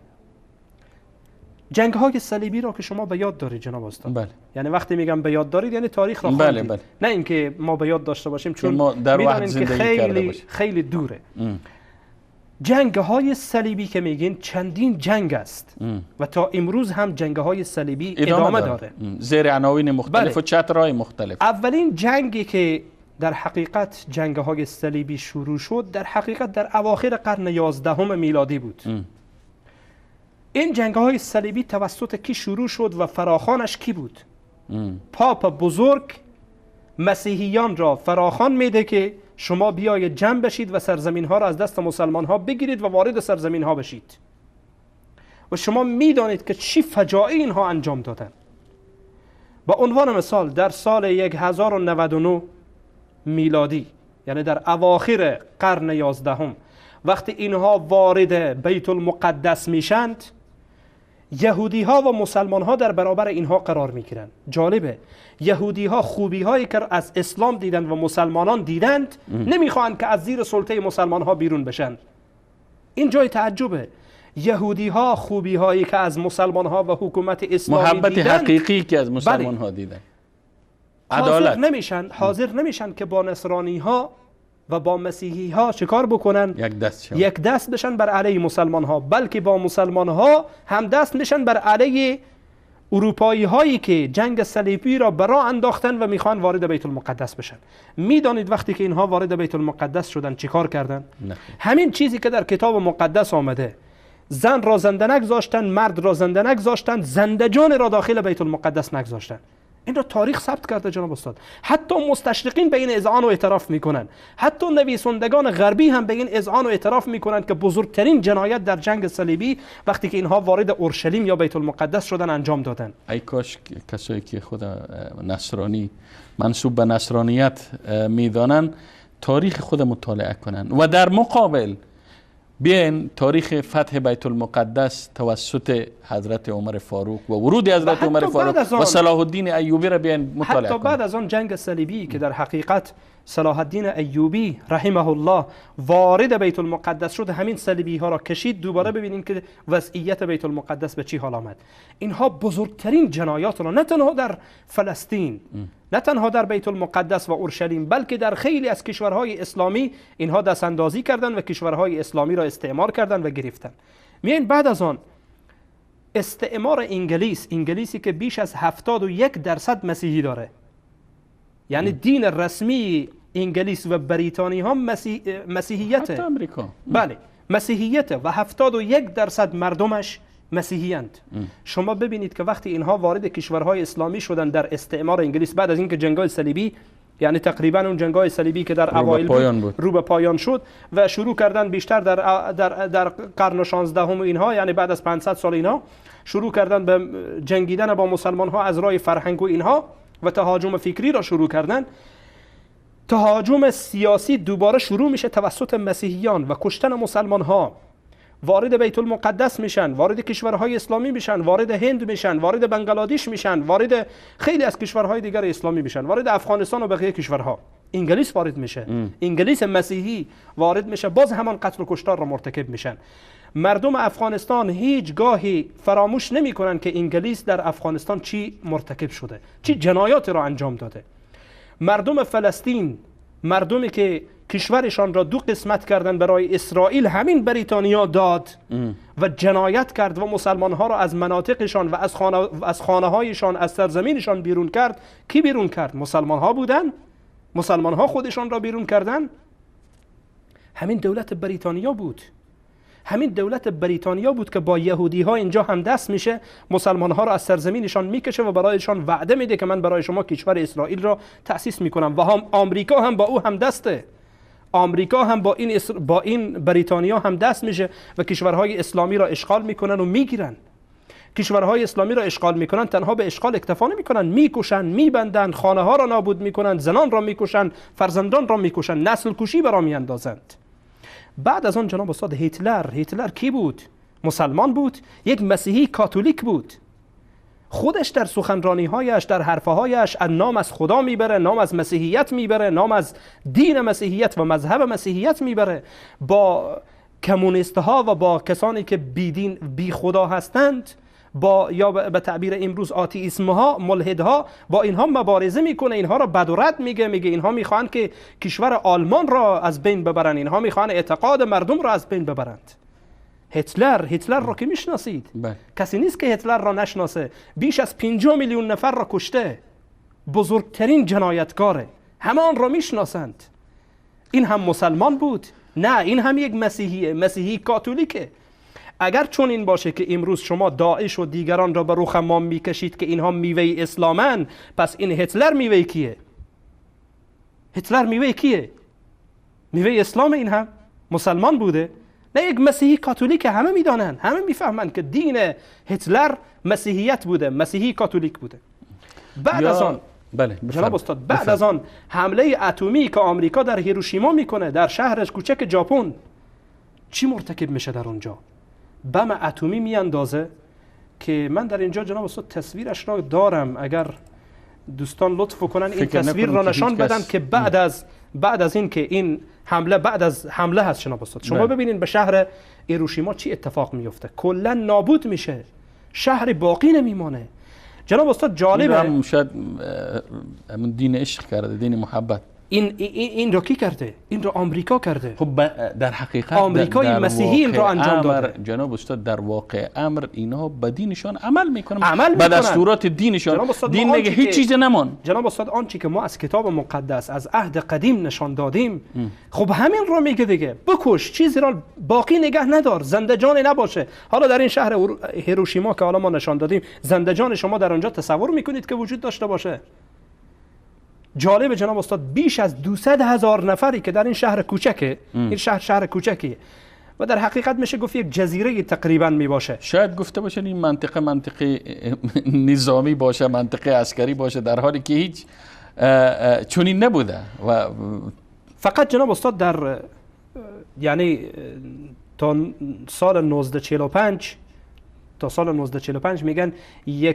جنگ های صلیبی را که شما به یاد دارید جناب استاد. بله. یعنی وقتی میگم به یاد دارید یعنی تاریخ را خواندید. بله بله. نه اینکه ما به یاد داشته باشیم، چون ما در وقت زندگی که خیلی خیلی دوره. جنگ های صلیبی که میگین چندین جنگ است و تا امروز هم جنگ های صلیبی ادامه داره، زیر عناوین مختلف. بله. و چترهای مختلف. اولین جنگی که در حقیقت جنگ های صلیبی شروع شد در حقیقت در اواخر قرن 11 میلادی بود. این جنگ های صلیبی توسط کی شروع شد و فراخوانش کی بود؟ پاپ بزرگ مسیحیان را فراخوان میده که شما بیاید جمع بشید و سرزمین ها را از دست مسلمان ها بگیرید و وارد سرزمین ها بشید. و شما میدانید که چی فجایع اینها انجام دادن. با عنوان مثال در سال 1099 میلادی، یعنی در اواخر قرن 11، وقتی اینها وارد بیت المقدس میشند، یهودی ها و مسلمان ها در برابر اینها قرار میگیرند. جالبه، یهودی ها خوبی هایی که از اسلام دیدند و مسلمانان دیدند نمیخواهند که از زیر سلطه مسلمان ها بیرون بشن. این جای تعجبه. یهودی ها خوبی هایی که از مسلمان ها و حکومت اسلامی محبت دیدند، حقیقی که از مسلمان ها دیدند، عدالت، حاضر نمیشن که با نصرانی ها و با مسیحی ها چیکار بکنن؟ یک دست بشن بر علیه مسلمان ها، بلکه با مسلمان ها هم دست میشن بر علیه اروپایی هایی که جنگ صلیبی را برا انداختن و میخوان وارد بیت المقدس بشن. میدانید وقتی که اینها وارد بیت المقدس شدن چیکار کردن؟ نه. همین چیزی که در کتاب مقدس آمده، زن را زنده نگذاشتن، مرد را زنده نگذاشتن، زنده جان را داخل بیت المقدس نگذاشتن. این را تاریخ ثبت کرده جناب استاد. حتی مستشرقین به این اذعان و اعتراف میکنن، حتی نویسندگان غربی هم به این اذعان و اعتراف میکنن که بزرگترین جنایت در جنگ صلیبی وقتی که اینها وارد اورشلیم یا بیت المقدس شدن انجام دادن. ای کاش کسایی که خود نصرانی منسوب به نصرانیت میدانن تاریخ خود مطالعه کنن و در مقابل بیاین تاریخ فتح بیت المقدس توسط حضرت عمر فاروق و ورود حضرت عمر فاروق و صلاح الدین ایوبی را بیاین مطالعه حتی بعد از آن جنگ صلیبی که در حقیقت صلاح الدین ایوبی رحمه الله وارد بیت المقدس شد، همین صلیبی ها را کشید. دوباره ببینیم که وضعیت بیت المقدس به چی حال آمد. اینها بزرگترین جنایات را نه تنها در فلسطین، نه تنها در بیت المقدس و اورشلیم، بلکه در خیلی از کشورهای اسلامی اینها دست اندازی کردند و کشورهای اسلامی را استعمار کردند و گرفتند. میاین بعد از آن استعمار انگلیس، انگلیسی که بیش از 71% مسیحی داره، یعنی دین رسمی انگلیس و بریتانیا هم مسیحیته، حتی امریکا، بله مسیحیته و 71% مردمش مسیحی‌اند. شما ببینید که وقتی اینها وارد کشورهای اسلامی شدن در استعمار انگلیس، بعد از اینکه جنگ‌های صلیبی، یعنی تقریبا اون جنگ‌های صلیبی که در اوایل بود رو به پایان شد و شروع کردن بیشتر در در در قرن 16 و اینها، یعنی بعد از 500 سال اینها شروع کردن به جنگیدن با مسلمان‌ها از راه فرهنگ و اینها و تهاجم فکری را شروع کردن. تهاجم سیاسی دوباره شروع میشه توسط مسیحیان و کشتن مسلمان‌ها. وارد بیت المقدس میشن، وارد کشورهای اسلامی میشن، وارد هند میشن، وارد بنگلادش میشن، وارد خیلی از کشورهای دیگر اسلامی میشن، وارد افغانستان و بقیه کشورها. انگلیس وارد میشه، انگلیس مسیحی وارد میشه، باز همان قتل و کشتار را مرتکب میشن. مردم افغانستان هیچ گاهی فراموش نمیکنن که انگلیس در افغانستان چی مرتکب شده، چی جنایات را انجام داده. مردم فلسطین، مردمی که کشورشان را دو قسمت کردن برای اسرائیل، همین بریتانیا داد و جنایت کرد و مسلمانها را از مناطقشان و از خانه هایشان، از سرزمینشان بیرون کرد. کی بیرون کرد؟ مسلمانها بودن. مسلمانها خودشان را بیرون کردن. همین دولت بریتانیا بود. همین دولت بریتانیا بود که با یهودی ها اینجا هم دست میشه، مسلمان ها را از سرزمینشان میکشه و برایشان وعده میده که من برای شما کشور اسرائیل را تأسیس میکنم. و هم آمریکا هم با او هم دسته. آمریکا هم با این بریتانیا هم دست میشه و کشورهای اسلامی را اشغال میکنن و میگیرن. کشورهای اسلامی را اشغال میکنن، تنها به اشغال اکتفا نمیکنن، میکشن، میبندن، خانه ها را نابود میکنن، زنان را میکشن، فرزندان را میکشن، نسل کشی برا میاندازند. بعد از آن جناب استاد هیتلر، هیتلر کی بود؟ مسلمان بود، یک مسیحی کاتولیک بود. خودش در سخنرانی هایش، در حرفهایش نام از خدا میبره، نام از مسیحیت میبره، نام از دین مسیحیت و مذهب مسیحیت میبره. با کمونیست ها و با کسانی که بی دین بی خدا هستند، با یا به تعبیر امروز آتئیسم ها، ملحد ها، با اینها مبارزه میکنه، اینها را بد و رد میگه، میگه اینها میخوان که کشور آلمان را از بین ببرند، اینها میخوان اعتقاد مردم را از بین ببرند. هیتلر را که میشناسید، کسی نیست که هیتلر را نشناسه. بیش از 50 میلیون نفر را کشته، بزرگترین جنایتکاره، همه آن را میشناسند. این هم مسلمان بود؟ نه، این هم یک مسیحیه، مسیحی کاتولیکه. اگر چون این باشه که امروز شما داعش و دیگران را به رخ ما میکشید که اینها میوه اسلامن، پس این هیتلر میوه کیه؟ هیتلر میوه کیه؟ میوه اسلام. این هم مسلمان بوده؟ نه، یک مسیحی کاتولیک. همه میدانن، همه میفهمند که دین هیتلر مسیحیت بوده، مسیحی کاتولیک بوده. بعد از آن بله جناب استاد، بعد از آن حمله اتمی که آمریکا در هیروشیما میکنه، در شهر کوچک ژاپن، چی مرتکب میشه در اونجا؟ بم اتمی میاندازه که من در اینجا جناب استاد تصویرش را دارم، اگر دوستان لطف کنن این تصویر را نشان بدن که بعد از این که این حمله، بعد از حمله هست جناب استاد، شما ببینید به شهر هیروشیما چی اتفاق میفته، کلا نابود میشه، شهر باقی نمیمانه. جناب استاد جالبه هم شاید دین عشق کرده، دین محبت. این را کی کرده؟ این را آمریکا کرده. خب در حقیقت آمریکای مسیحی این را انجام داده. جناب استاد، در واقع امر اینها به دینشان عمل میکنن، به دستورات دینشان. دین میگه هیچ چیز نمان. جناب استاد، آنچه که ما از کتاب مقدس از عهد قدیم نشان دادیم، خب همین رو میگه دیگه. بکش، چیزی را باقی نگه ندار، زنده جان نباشه. حالا در این شهر هیروشیما که حالا ما نشان دادیم، زنده جان شما در آنجا تصور میکنید که وجود داشته باشه؟ جالب جناب استاد، بیش از 200,000 نفری که در این شهر کوچکه، این شهر کوچکیه و در حقیقت میشه گفت یک جزیره تقریبا میباشه. شاید گفته باشن این منطقه نظامی باشه، منطقه عسکری باشه، در حالی که هیچ چنین نبوده. و فقط جناب استاد در یعنی تا سال 1945، تا سال 1945 میگن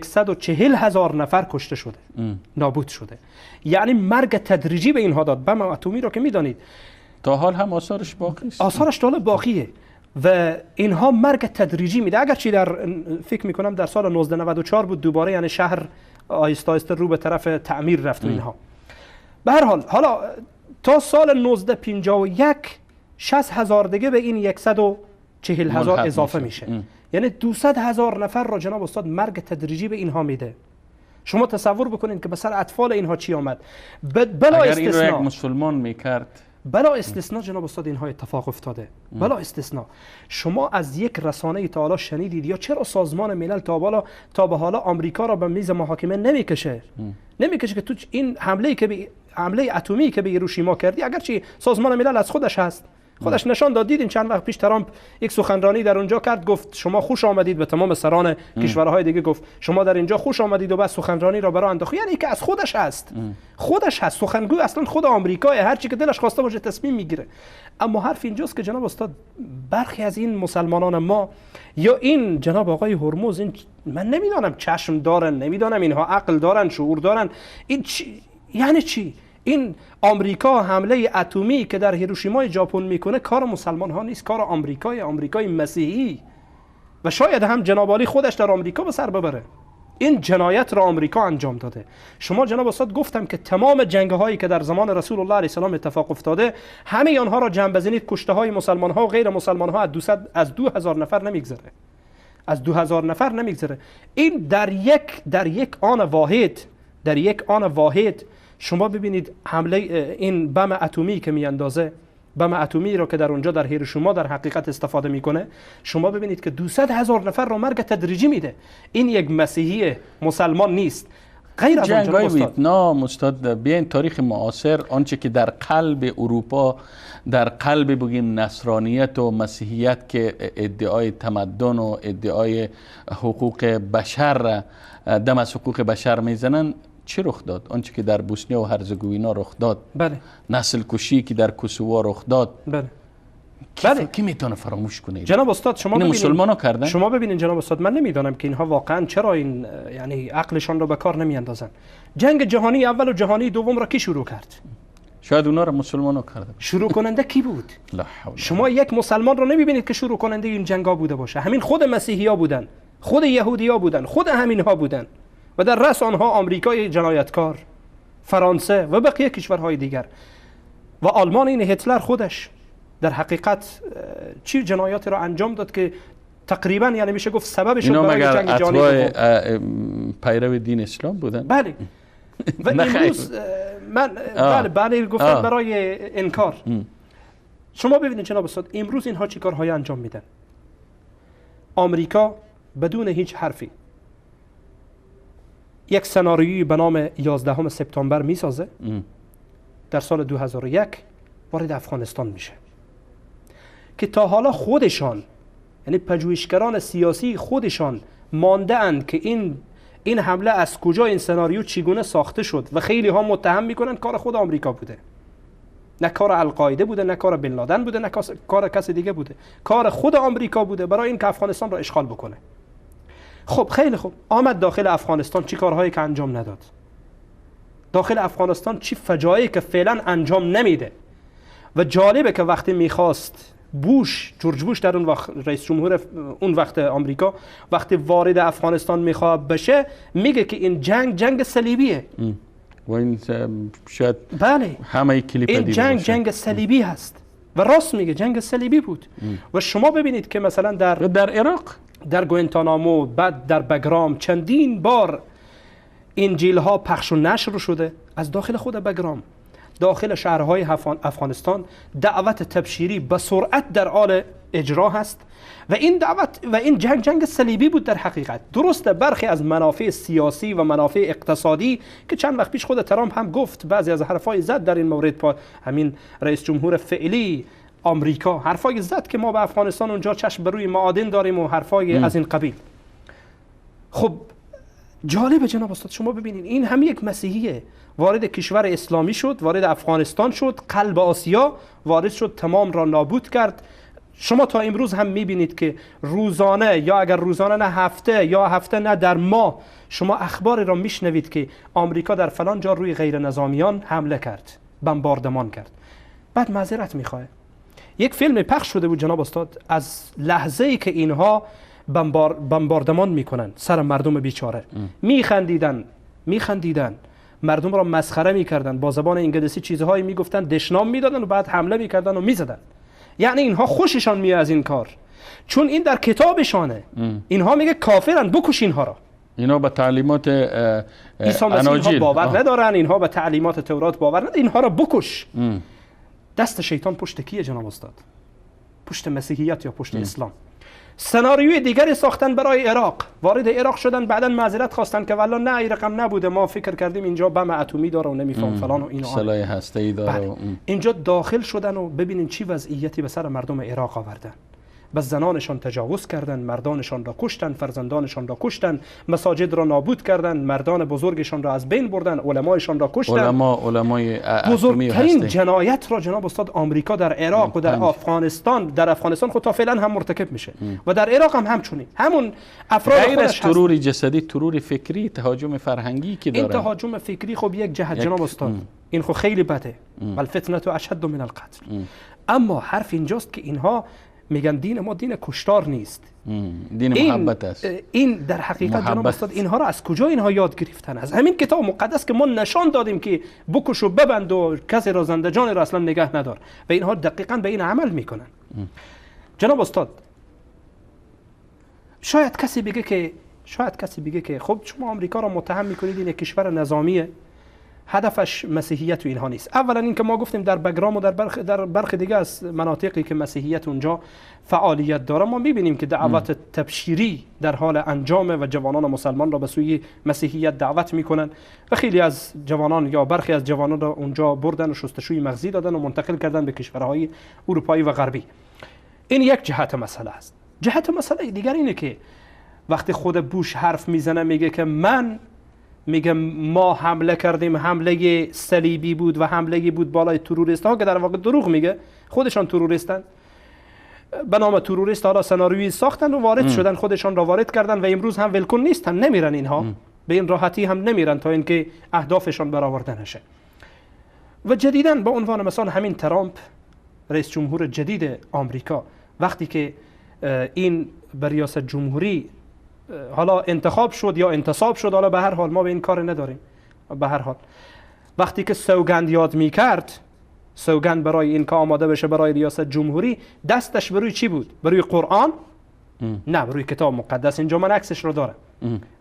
140,000 نفر کشته شده، نابود شده. یعنی مرگ تدریجی به اینها داد. بم اتمی رو که میدانید تا حال هم آثارش باقی است، آثارش تا حال باقیه و اینها مرگ تدریجی میده. اگرچه در فکر میکنم در سال 1994 بود دوباره، یعنی شهر آهسته آهسته رو به طرف تعمیر رفت و اینها. به هر حال حالا تا سال 1951 60,000 دیگه به این 140,000 اضافه میشه. یعنی 200,000 نفر را جناب استاد مرگ تدریجی به اینها میده. شما تصور بکنید که به سر اطفال اینها چی آمد. بلا استثناء اگر این را یک مسلمان میکرد، بلا استثناء جناب استاد اینها اتفاق افتاده. بلا استثناء. شما از یک رسانه تا حالا شنیدید یا چرا سازمان ملل تا به حالا آمریکا را به میز محاکمه نمیکشه؟ نمیکشه که تو این حمله که به حمله اتمی که به هیروشیما کردی، اگرچه سازمان ملل از خودش هست، خودش نشان داد. دیدین چند وقت پیش ترامپ یک سخنرانی در اونجا کرد، گفت شما خوش آمدید، به تمام سران کشورهای دیگه گفت شما در اینجا خوش آمدید و بعد سخنرانی را برای انداخت. یعنی که از خودش هست، خودش هست، سخنگو اصلا خود آمریکا، هر چی که دلش خواسته باشه تصمیم میگیره. اما حرف اینجاست که جناب استاد برخی از این مسلمانان ما یا این جناب آقای هرمز، این من نمیدانم چشم دارن، نمیدانم اینها عقل دارن، شعور دارن، این چی؟ یعنی چی؟ این آمریکا حمله اتمی که در هیروشیمای ژاپن میکنه کار مسلمان ها نیست، کار آمریکای، آمریکای مسیحی و شاید هم جناب عالی خودش در آمریکا به سر ببره. این جنایت را آمریکا انجام داده. شما جناب استاد گفتم که تمام جنگ هایی که در زمان رسول الله علیه السلام اتفاق افتاده، همه آنها را جمع بزنید، کشته های مسلمان ها و غیر مسلمان ها از 2000 نفر نمیگذره، از 2000 نفر نمیگذره. این در یک آن واحد، در یک آن واحد شما ببینید حمله این بم اتمی که میاندازه، بم اتمی را که در اونجا در هیروشیما در حقیقت استفاده میکنه، شما ببینید که 200,000 نفر را مرگ تدریجی میده. این یک مسیحی مسلمان نیست. غیر از جنگ‌های ویتنام استاد، بیاین تاریخ معاصر، آنچه که در قلب اروپا، در قلب بگیم نصرانیت و مسیحیت که ادعای تمدن و ادعای حقوق بشر، دم از حقوق بشر میزنن، چی رخ داد؟ آنچه که در بوسنیا و هرزگوینا رخ داد، بله، نسل کشی که در کوسوو رخ داد، بله، بله، کی میتونه فراموش کنه؟ جناب استاد شما ببینید مسلمانا کردن. شما ببینید جناب استاد، من نمیدانم که اینها واقعا چرا این یعنی عقلشان رو به کار نمیاندازن. جنگ جهانی اول و جهانی دوم را کی شروع کرد؟ شاید اونا را مسلمانا کردن. شروع کننده کی بود؟ لا حول. شما یک مسلمان رو نمیبینید که شروع کننده این جنگا بوده باشه. همین خود مسیحیا بودن، خود یهودیا بودن، خود همینها بودن و در رأس آنها آمریکای جنایتکار، فرانسه و بقیه کشورهای دیگر و آلمان. این هیتلر خودش در حقیقت چی جنایاتی را انجام داد که تقریبا یعنی میشه گفت سببش برای جنگ جهانی دوم پیرو دین اسلام بودن. بله و امروز من بله بله گفتم برای انکار. شما ببینید جناب استاد، امروز اینها چی کارهای انجام میدن. آمریکا بدون هیچ حرفی یک سناریویی به نام 11 سپتامبر میسازه، در سال 2001 وارد افغانستان میشه که تا حالا خودشان یعنی پژوهشگران سیاسی خودشان مانده اند که این حمله از کجا، این سناریو چگونه ساخته شد و خیلی ها متهم میکنن کار خود آمریکا بوده، نه کار القاعده بوده، نه کار بن لادن بوده، نه کار کس دیگه بوده، کار خود آمریکا بوده برای اینکه افغانستان را اشغال بکنه. خب خیلی خوب، آمد داخل افغانستان، چی کارهایی که انجام نداد داخل افغانستان، چی فجایعی که فعلا انجام نمیده. و جالبه که وقتی میخواست بوش، جورج بوش در اون وقت رئیس جمهور اون وقت آمریکا، وقتی وارد افغانستان میخواد بشه، میگه که این جنگ جنگ صلیبیه. و این شاید بله، همه کلیپ این جنگ جنگ صلیبی هست و راست میگه، جنگ صلیبی بود. و شما ببینید که مثلا در عراق، در گوانتانامو، بعد در بگرام چندین بار انجیل ها پخش و نشر شده از داخل خود بگرام، داخل شهرهای افغانستان دعوت تبشیری به سرعت در حال اجرا هست و این دعوت و این جنگ جنگ صلیبی بود در حقیقت. درسته برخی از منافع سیاسی و منافع اقتصادی که چند وقت پیش خود ترامپ هم گفت، بعضی از حرفای زد در این مورد، با همین رئیس جمهور فعلی آمریکا حرفای زد که ما به افغانستان اونجا چشم بر روی معادن داریم و حرفای از این قبیل. خب جالبه جناب استاد، شما ببینید این هم یک مسیحیه وارد کشور اسلامی شد، وارد افغانستان شد، قلب آسیا وارد شد، تمام را نابود کرد. شما تا امروز هم میبینید که روزانه، یا اگر روزانه نه هفته، یا هفته نه در ماه، شما اخباری را میشنوید که آمریکا در فلان جا روی غیر نظامیان حمله کرد، بمباردمان کرد، بعد معذرت میخواه. یک فیلم پخش شده بود جناب استاد از لحظه ای که اینها بمباردمان میکنن سر مردم بیچاره، میخندیدن، مردم را مسخره میکردن، با زبان انگلیسی چیزهایی میگفتن، دشنام میدادن و بعد حمله میکردن و میزدن. یعنی اینها خوششان میاد از این کار، چون این در کتابشانه. اینها میگه کافرن، بکش اینها را. اینا به تعلیمات عیسی مسیح باور ندارن، اینها به تعلیمات تورات باور ندارن، اینها را بکش. دست شیطان پشت کیه جناب استاد؟ پشت مسیحیت یا پشت اسلام. سناریوی دیگری ساختن برای عراق، وارد عراق شدن، بعدا معذرت خواستن که والله نه این رقم نبوده، ما فکر کردیم اینجا بم اتمی داره و نمیفهم فلان و اینا، سلاح هسته‌ای داره. و اینجا داخل شدن و ببینین چی وضعیتی به سر مردم عراق آوردن. به زنانشان تجاوز کردن، مردانشان را کشتن، فرزندانشان را کشتن، مساجد را نابود کردن، مردان بزرگشان را از بین بردن، علمایشان را کشتن. علمای بزرگترین جنایت را جناب استاد آمریکا در عراق و در افغانستان، در افغانستان خود تا فعلا هم مرتکب میشه و در عراق هم همچنین همون افراد غیر از ترور جسدی، ترور فکری، تهاجم فرهنگی که داره. این تهاجم فکری خب یک جهت جناب استاد، این خب خیلی بده، والفتنه اشد من القتل. اما حرف اینجاست که اینها میگن دین ما دین کشتار نیست، دین محبت است. این در حقیقت جناب استاد اینها را از کجا اینها یاد گرفتن؟ از همین کتاب مقدس که ما نشان دادیم که بکش و ببند و کسی را زنده جان را اصلا نگه ندار، و اینها دقیقاً به این عمل میکنن. جناب استاد شاید کسی بگه که خب شما آمریکا را متهم میکنید این کشور نظامیه، هدفش مسیحیت و اینها نیست. اولا این که ما گفتیم در بگرام و در برخی دیگه از مناطقی که مسیحیت اونجا فعالیت داره، ما میبینیم که دعوت تبشیری در حال انجامه و جوانان مسلمان را به سوی مسیحیت دعوت میکنن و خیلی از جوانان یا برخی از جوانان را اونجا بردن و شستشوی مغزی دادن و منتقل کردن به کشورهای اروپایی و غربی. این یک جهت مسئله است. جهت مسئله دیگر اینه که وقتی خود بوش حرف میزنه میگه که میگه ما حمله کردیم، حمله صلیبی بود و حمله بود بالای تروریست ها، که در واقع دروغ میگه، خودشان تروریستن، به نام تروریست حالا سناریویی ساختن و وارد شدن، خودشان را وارد کردن و امروز هم ولکن نیستن، نمیرن اینها به این راحتی هم نمیرن تا اینکه اهدافشان برآورده نشه. و جدیداً به عنوان مثال همین ترامپ رئیس جمهور جدید آمریکا وقتی که این به ریاست جمهوری حالا انتخاب شد یا انتصاب شد، حالا به هر حال ما به این کار نداریم، به هر حال وقتی که سوگند یاد میکرد، سوگند برای این که آماده بشه برای ریاست جمهوری، دستش بروی چی بود؟ بروی قرآن؟ نه، بروی کتاب مقدس. اینجا من عکسش رو دارم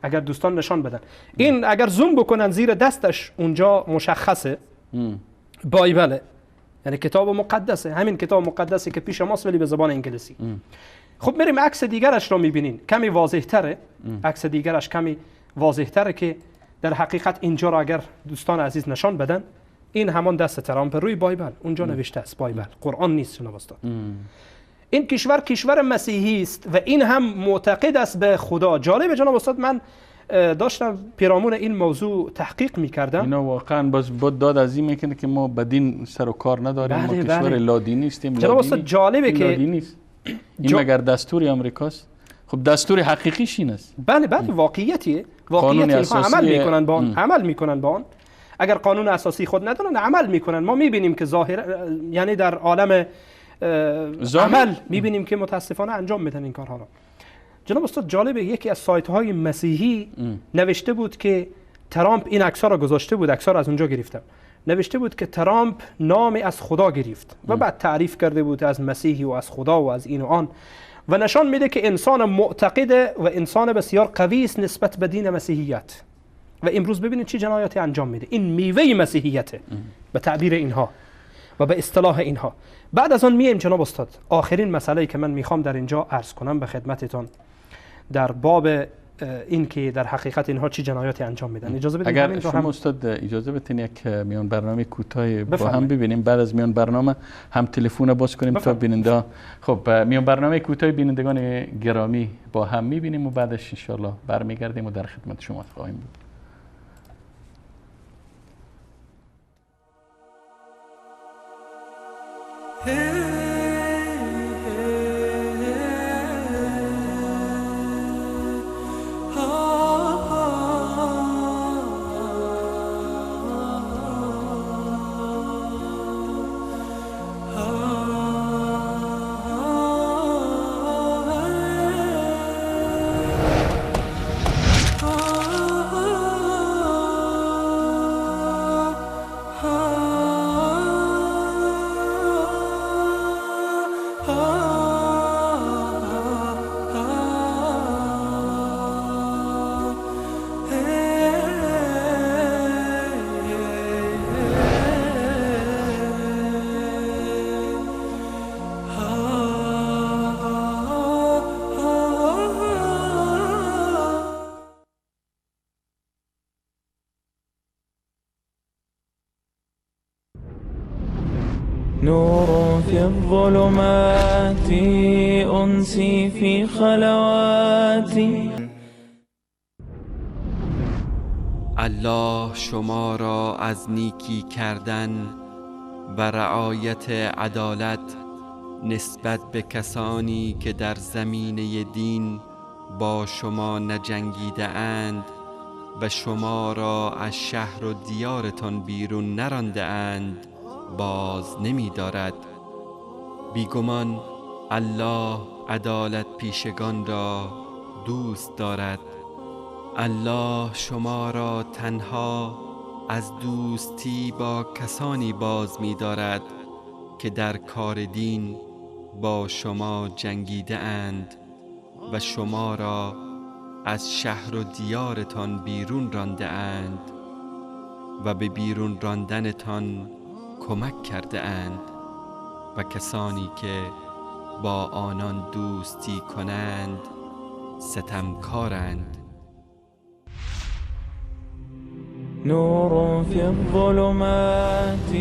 اگر دوستان نشان بدن. این اگر زوم بکنن زیر دستش اونجا مشخصه، بایبله، یعنی کتاب مقدسه، همین کتاب مقدسی که پیش ماست ولی به زبان انگلیسی. خب میریم عکس دیگرش رو میبینین، کمی واضح تره. عکس دیگرش کمی واضح تره که در حقیقت اینجا را اگر دوستان عزیز نشان بدن، این همان دست ترامپ روی Bible، اونجا نوشته است Bible، قرآن نیست جناب استاد. این کشور کشور مسیحی است و این هم معتقد است به خدا. جالب جناب استاد، من داشتم پیرامون این موضوع تحقیق میکردم. اینا واقعا باز بود داد از این میکنه که ما به دین سر و کار نداریم، ما کشور لادینی نیستیم. جناب استاد جالبه که این مگر دستوری آمریکاست؟ خب دستور حقیقیش این است. بله بله، واقعیتیه، واقعیت اینها عمل میکنن با آن، عمل میکنن با آن. اگر قانون اساسی خود ندارن عمل میکنن. ما میبینیم که ظاهر، یعنی در عالم عمل میبینیم که متاسفانه انجام میدن این کارها را. جناب استاد جالبه، یکی از سایت های مسیحی نوشته بود که ترامپ این عکس‌ها را گذاشته بود، عکس‌ها را از اونجا گرفتم، نوشته بود که ترامپ نام از خدا گرفت و بعد تعریف کرده بود از مسیحی و از خدا و از این و آن، و نشان میده که انسان معتقد و انسان بسیار قوی است نسبت به دین مسیحیت. و امروز ببینید چه جنایاتی انجام میده. این میوه مسیحیته به تعبیر اینها و به اصطلاح اینها. بعد از آن میایم جناب استاد، آخرین مسئله که من میخوام در اینجا عرض کنم به خدمتتان در باب این که در حقیقت اینها چه جنایاتی انجام میدن. اجازه بدید اگر شما هم استاد اجازه بدین یک میان برنامه کوتاه با هم ببینیم، بعد از میان برنامه هم تلفن باز کنیم تا بیننده. خب میان برنامه کوتاه بینندگان گرامی با هم میبینیم و بعدش ان شاءالله برمیگردیم و در خدمت شما خواهیم بود. نور في الظلمات أنسي في خلواتي. الله شما را از نیکی کردن و رعایت عدالت نسبت به کسانی که در زمینه دین با شما نجنگیده اند و شما را از شهر و دیارتان بیرون نرانده اند باز نمی دارد. بیگمان الله عدالت پیشگان را دوست دارد. الله شما را تنها از دوستی با کسانی باز می دارد که در کار دین با شما جنگیده اند و شما را از شهر و دیارتان بیرون رانده اند و به بیرون راندنتان کمک کرده اند و کسانی که با آنان دوستی کنند ستمکارند. نور في الظلمات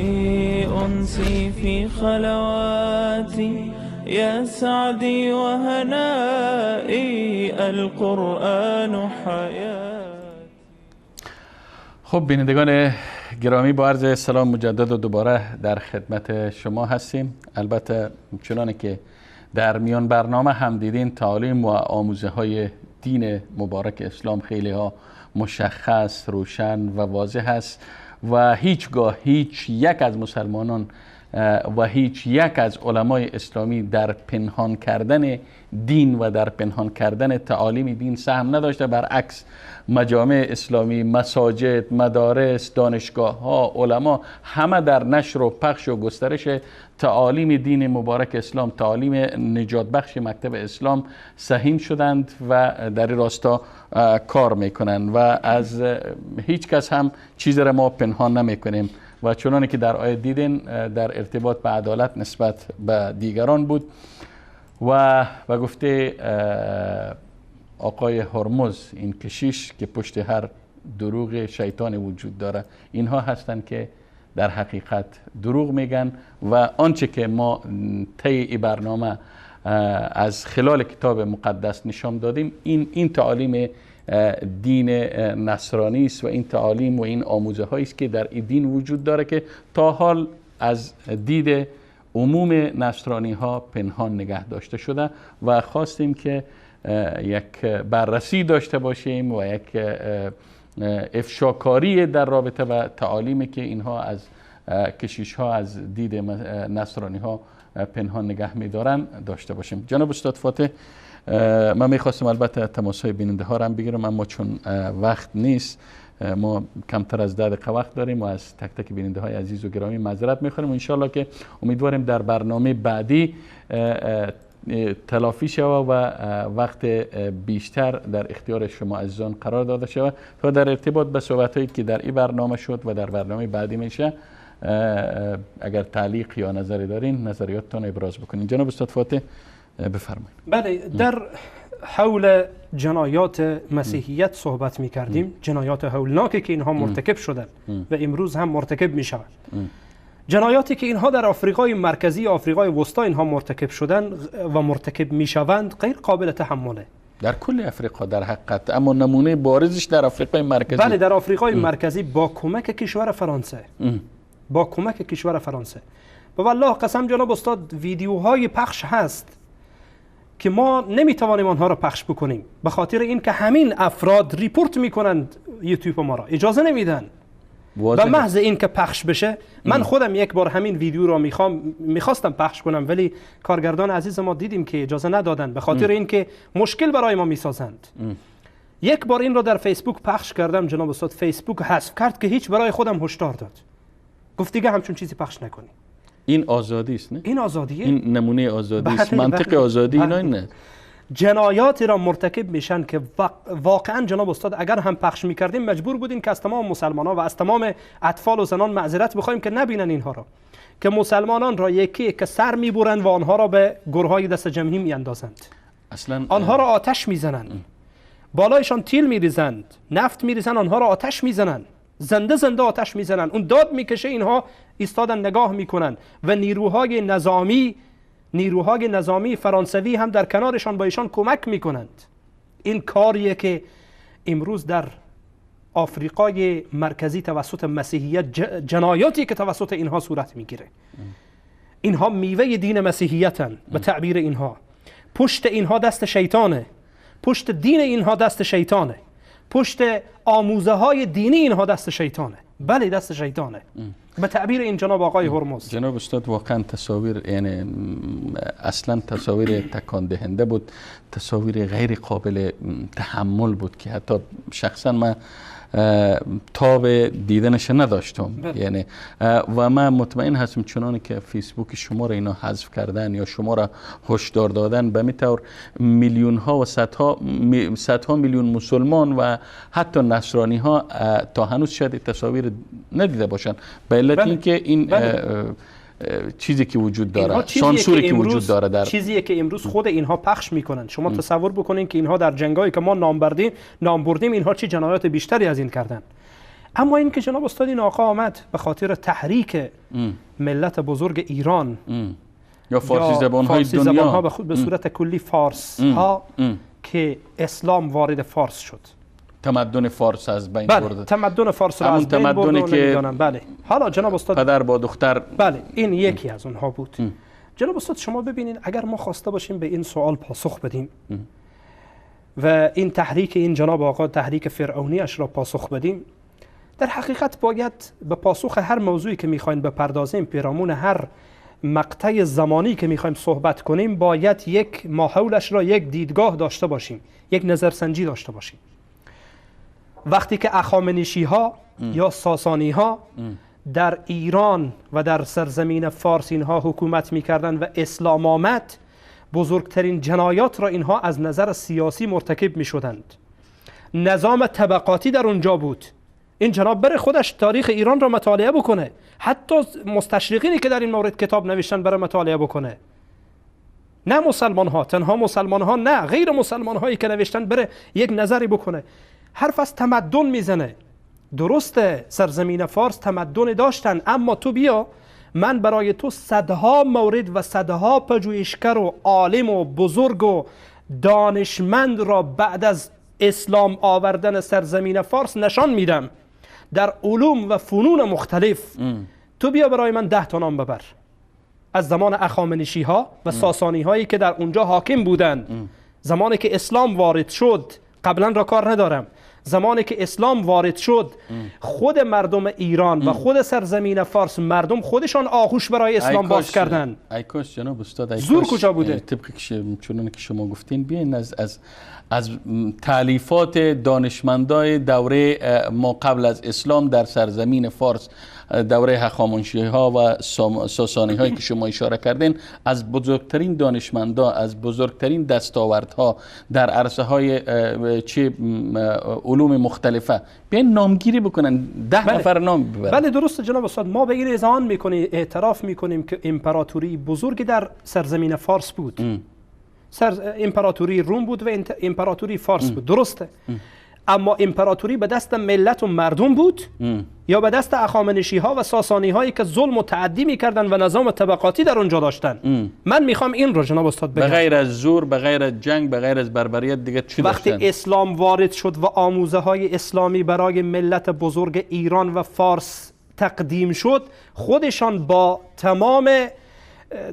أنسي في خلواتي يا سعدي وهنائي القرآن حياتي. خب بینندگان گرامی، با عرض سلام مجدد و دوباره در خدمت شما هستیم. البته چنانه که در میان برنامه هم دیدین، تعالیم و آموزه های دین مبارک اسلام خیلی ها مشخص، روشن و واضح است و هیچگاه هیچ یک از مسلمانان و هیچ یک از علمای اسلامی در پنهان کردن دین و در پنهان کردن تعالیم دین سهم نداشته. برعکس مجامع اسلامی، مساجد، مدارس، دانشگاه ها، علما همه در نشر و پخش و گسترش تعالیم دین مبارک اسلام، تعالیم نجات بخش مکتب اسلام سهیم شدند و در این راستا کار میکنند و از هیچ کس هم چیز را ما پنهان نمیکنیم. و چنانه که در آیه دیدین در ارتباط به عدالت نسبت به دیگران بود و به گفته آقای هرمز، این کشیش که پشت هر دروغ شیطان وجود داره، اینها هستند که در حقیقت دروغ میگن و آنچه که ما طی این برنامه از خلال کتاب مقدس نشان دادیم، این تعالیم دین نصرانی است و این تعالیم و این آموزه هایی است که در این دین وجود داره که تا حال از دید عموم نصرانی ها پنهان نگه داشته شده و خواستیم که یک بررسی داشته باشیم و یک افشاکاری در رابطه و تعالیمی که اینها از کشیش ها از دید نصرانی ها پنهان نگه می‌دارن داشته باشیم. جناب استاد فاتح، من میخواستم البته تماس های بیننده ها را هم بگیرم، اما چون وقت نیست ما کمتر از 10 دقیقه وقت داریم و از تک تک بیننده های عزیز و گرامی معذرت میخوریم. ان شاءالله که امیدواریم در برنامه بعدی تلافی شود و وقت بیشتر در اختیار شما عزیزان قرار داده شود تا در ارتباط به صحبت هایی که در این برنامه شد و در برنامه بعدی میشه اگر تعلیق یا نظری دارین نظریاتتان ابراز بکنین. جناب استاد فاتح بفرمایید. بله، در حول جنایات مسیحیت صحبت میکردیم، جنایات هولناکی که اینها مرتکب شدن و امروز هم مرتکب میشوند. جنایاتی که اینها در آفریقای مرکزی، آفریقای وسطا اینها مرتکب شدن و مرتکب میشوند غیر قابل تحمله. در کل افریقا در حقیقت، اما نمونه بارزش در آفریقای مرکزی. بله، در آفریقای مرکزی با کمک کشور فرانسه. با کمک کشور فرانسه. و والله قسم جناب استاد، ویدیوهای پخش هست که ما نمیتوانیم آنها را پخش بکنیم به خاطر اینکه همین افراد report میکنند یوتیوب ما را، اجازه نمیدن. به محض اینکه پخش بشه، من خودم یک بار همین ویدیو را میخواستم پخش کنم، ولی کارگردان عزیز ما دیدیم که اجازه ندادن به خاطر اینکه مشکل برای ما میسازند. یک بار این را در فیسبوک پخش کردم جناب استاد، فیسبوک حذف کرد که هیچ، برای خودم هشدار داد، گفت دیگه همچون چیزی پخش نکنی. این آزادی است، نه؟ این آزادیه، این نمونه آزادی است، منطق آزادی اینا نه. جنایاتی را مرتکب میشن که واقعا جناب استاد اگر هم پخش میکردیم مجبور بودیم که از تمام مسلمانان و از تمام اطفال و زنان معذرت بخوایم که نبینن اینها را، که مسلمانان را یکی که سر میبرند و آنها را به گروه‌های دست جمعی میاندازند، اصلا آنها را آتش میزنند، بالایشان تیل میریزند، نفت میریزند، آنها را آتش میزنند، زنده زنده آتش میزنند. اون داد میکشه، اینها ایستادن نگاه میکنن و نیروهای نظامی فرانسوی هم در کنارشان با ایشان کمک میکنند. این کاریه که امروز در آفریقای مرکزی توسط مسیحیت، جنایاتی که توسط اینها صورت میگیره. اینها میوه دین مسیحیتن به تعبیر اینها. پشت اینها دست شیطانه، پشت دین اینها دست شیطانه، پشت آموزه های دینی اینها دست شیطانه. بله، دست شیطانه به تعبیر این جناب آقای هرمز. جناب استاد، واقعا تصاویر، یعنی اصلا تصاویر تکان دهنده بود، تصاویر غیر قابل تحمل بود که حتی شخصا من تاب دیدنش نداشتم. یعنی و من مطمئن هستم چنان که فیسبوک شما را اینا حذف کردن یا شما را هشدار دادن، به طور میلیون ها و صدها میلیون مسلمان و حتی نصرانی ها تا هنوز شاید تصاویر ندیده باشن، به علت اینکه این چیزی که وجود داره، سانسوری که وجود داره، در چیزیه که امروز خود اینها پخش میکنن. شما تصور بکنین که اینها در جنگایی که ما نام بردیم اینها چه جنایات بیشتری از این کردن. اما این که جناب استاد این آقا آمد به خاطر تحریک ملت بزرگ ایران یا فارسی زبان‌های دنیا، به صورت کلی فارس ها که اسلام وارد فارس شد، تمدن فارس از بین برده، تمدن فارس را از بین برده که بله. حالا جناب استاد پدر با دختر، بله، این یکی از اونها بود. جناب استاد شما ببینین، اگر ما خواسته باشیم به این سوال پاسخ بدیم و این تحریک این جناب آقا، تحریک فرعونیش را پاسخ بدیم، در حقیقت باید به پاسخ هر موضوعی که میخوایم بپردازیم، پیرامون هر مقطع زمانی که میخوایم صحبت کنیم، باید یک ماحولش را، یک دیدگاه داشته باشیم، یک نظرسنجی داشته باشیم. وقتی که اخامنشی ها یا ساسانی ها در ایران و در سرزمین فارس اینها حکومت میکردن و اسلام آمد، بزرگترین جنایات را اینها از نظر سیاسی مرتکب میشدند. نظام طبقاتی در اونجا بود. این جناب بر خودش تاریخ ایران را مطالعه بکنه، حتی مستشرقینی که در این مورد کتاب نوشتن برای مطالعه بکنه، نه مسلمان ها، تنها مسلمان ها نه، غیر مسلمان هایی که نوشتن بره یک نظری بکنه. حرف از تمدن میزنه. درسته سرزمین فارس تمدن داشتن، اما تو بیا من برای تو صدها مورد و صدها پژوهشگر و عالم و بزرگ و دانشمند را بعد از اسلام آوردن سرزمین فارس نشان میدم در علوم و فنون مختلف. تو بیا برای من 10 تا نام ببر از زمان اخامنشی ها و ساسانی هایی که در اونجا حاکم بودند، زمانی که اسلام وارد شد، قبلا را کار ندارم، زمانی که اسلام وارد شد خود مردم ایران و خود سرزمین فارس، مردم خودشان آغوش برای اسلام باز کردن. ای کاش جناب استاد، ای زور کجا بوده؟ طبق چون که شما گفتین، بیاین از تالیفات دانشمندای دوره ما قبل از اسلام در سرزمین فارس، دوره هخامنشی ها و ساسانی هایی که شما اشاره کردین، از بزرگترین دانشمندا، از بزرگترین دستاوردها در عرصه های چه علوم مختلفه، بیاین نامگیری بکنن، 10 نفر نام ببرن. بله درست جناب استاد، ما به این اذعان میکنیم، اعتراف میکنیم که امپراتوری بزرگی در سرزمین فارس بود. امپراتوری روم بود و امپراتوری فارس بود، درسته. اما امپراتوری به دست ملت و مردم بود یا به دست اخامنشی ها و ساسانی هایی که ظلم و تعدی میکردن و نظام طبقاتی در اونجا داشتن؟ من میخوام این رو جناب استاد بگم، به غیر از زور، به غیر از جنگ، به غیر از بربریت دیگه چی داشتن؟ وقتی اسلام وارد شد و آموزه های اسلامی برای ملت بزرگ ایران و فارس تقدیم شد، خودشان با تمام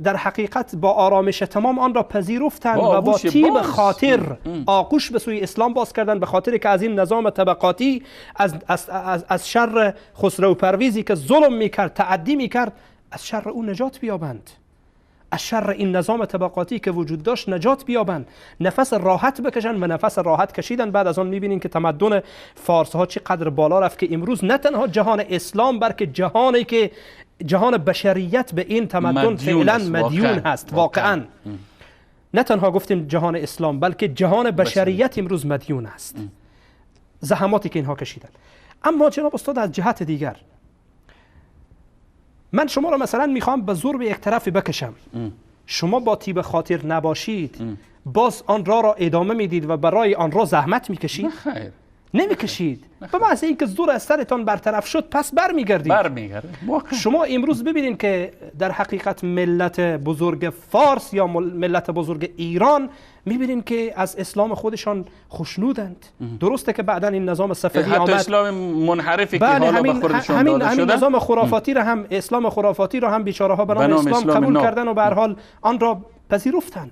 در حقیقت با آرامش تمام آن را پذیرفتند و با طیب خاطر آغوش به سوی اسلام باز کردند، به خاطر که از این نظام طبقاتی، از شر خسرو پرویزی که ظلم میکرد، تعدی میکرد، از شر او نجات بیابند، از شر این نظام طبقاتی که وجود داشت نجات بیابند، نفس راحت بکشند و نفس راحت کشیدن. بعد از آن میبینیم که تمدن فارس ها چقدر بالا رفت که امروز نه تنها جهان اسلام بلکه جهانی که جهان بشریت به این تمدن فعلا مدیون هست. واقعا نه تنها گفتیم جهان اسلام بلکه جهان بشریت امروز مدیون است، زحماتی که اینها کشیدن. اما جناب استاد از جهت دیگر من شما را مثلا میخوام به زور به یک طرفی بکشم، شما با طیب خاطر نباشید باز آن را ادامه میدید و برای آن را زحمت میکشید؟ خیر نمیکشید. به محض اینکه زور از سرتان برطرف شد پس برمیگردید. شما امروز ببینید که در حقیقت ملت بزرگ فارس یا ملت بزرگ ایران میبینیم که از اسلام خودشان خوشنودند. درسته که بعدا این نظام صفوی آمد، حتی اسلام منحرفی که حالا به خودشون داده شده، همین نظام خرافاتی را هم، اسلام خرافاتی را هم بیچاره ها به نام اسلام قبول کردن و به هر حال آن را پذیرفتند.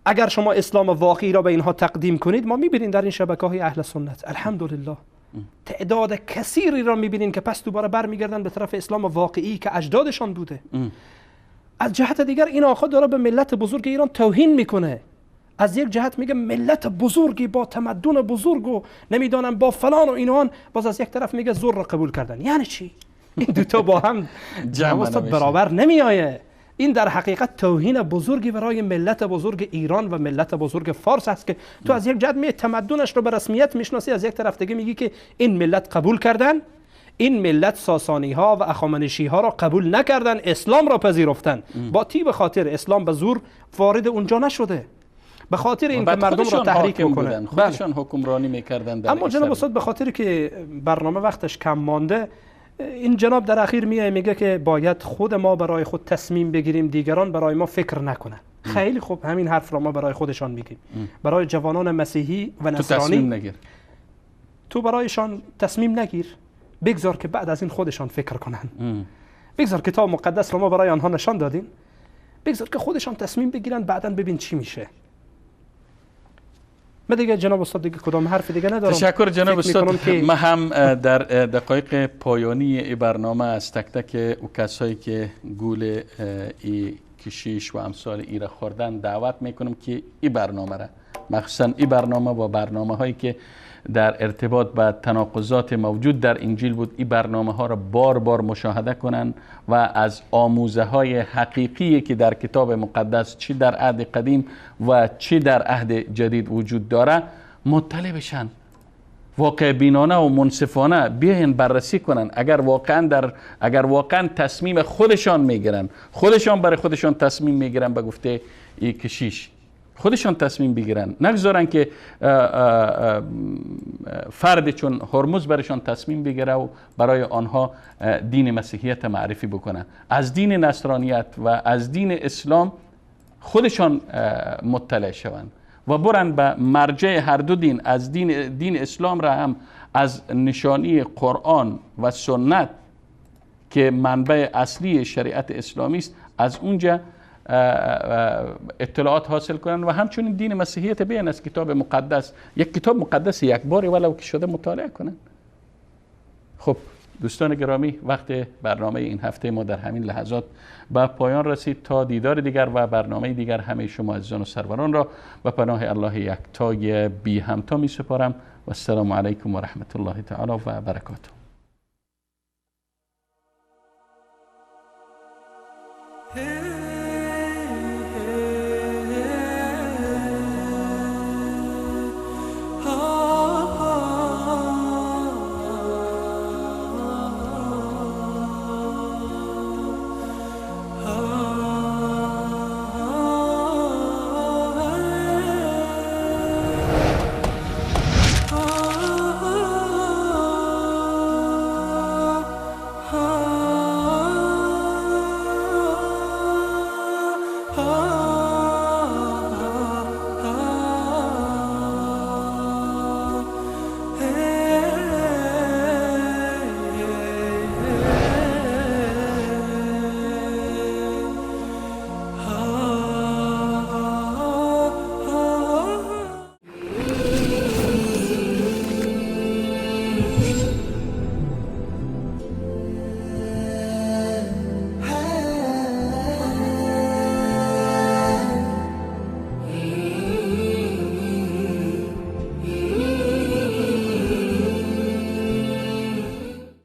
اگر شما اسلام واقعی را به اینها تقدیم کنید، ما میبینیم در این شبکه‌های اهل سنت الحمدلله تعداد کثیری را میبینیم که پس دوباره برمیگردن به طرف اسلام واقعی که اجدادشان بوده. از جهت دیگر این آقا داره به ملت بزرگ ایران توهین میکنه. از یک جهت میگه ملت بزرگی با تمدن بزرگ و نمیدانم با فلان و اینان، باز از یک طرف میگه زور را قبول کردن. یعنی چی؟ این دوتا با هم جمع برابر نمیآیه. این در حقیقت توهین بزرگی برای ملت بزرگ ایران و ملت بزرگ فارس است که تو از یک جهت می تمدنش رو به رسمیت میشناسی، از یک طرف دیگه میگی که این ملت قبول کردن، این ملت ساسانی ها و اخامنشی ها را قبول نکردن، اسلام را پذیرفتن. با طیب خاطر اسلام به زور وارد اونجا نشده، به خاطر اینکه مردم را تحریک بکنه، خودشان حکمرانی میکردن. اما جناب استاد به خاطر که برنامه وقتش کم مانده، این جناب در اخیر میای میگه که باید خود ما برای خود تصمیم بگیریم، دیگران برای ما فکر نکنن. خیلی خوب، همین حرف را ما برای خودشان میگیم، برای جوانان مسیحی و نصرانی تو تصمیم نگیر، تو برایشان تصمیم نگیر، بگذار که بعد از این خودشان فکر کنن. بگذار کتاب مقدس را ما برای آنها نشان دادیم، بگذار که خودشان تصمیم بگیرن، بعدا ببین چی میشه. من دیگه جناب استاد دیگه کدام حرف دیگه ندارم. تشکر جناب استاد. من هم در دقایق پایانی ای برنامه از تک تک او کسایی که گول ای کشیش و امثال ای را خوردن دعوت میکنم که ای برنامه را، مخصوصا ای برنامه و برنامه هایی که در ارتباط با تناقضات موجود در انجیل بود، این برنامه ها را بار بار مشاهده کنند و از آموزه های حقیقی که در کتاب مقدس چی در عهد قدیم و چی در عهد جدید وجود داره مطلع بشن، واقع بینانه و منصفانه بیاین بررسی کنن. اگر واقعا تصمیم خودشان میگیرن، خودشان برای خودشان تصمیم میگیرن، به گفته ای کشیش خودشان تصمیم بگیرن، نگذارن که فرد چون هرمز برشان تصمیم بگیره و برای آنها دین مسیحیت معرفی بکنه. از دین نصرانیت و از دین اسلام خودشان مطلع شوند و برن به مرجع هر دو دین، از دین اسلام را هم از نشانی قرآن و سنت که منبع اصلی شریعت اسلامی است، از اونجا اطلاعات حاصل کنن و همچنین دین مسیحیت بیان از کتاب مقدس، یک کتاب مقدس یک بار ولو که شده مطالعه کنن. خب دوستان گرامی، وقت برنامه این هفته ما در همین لحظات به پایان رسید. تا دیدار دیگر و برنامه دیگر، همه شما عزیزان و سروران را به پناه الله یکتای بی همتا می سپارم و السلام علیکم و رحمت الله تعالی و برکاته.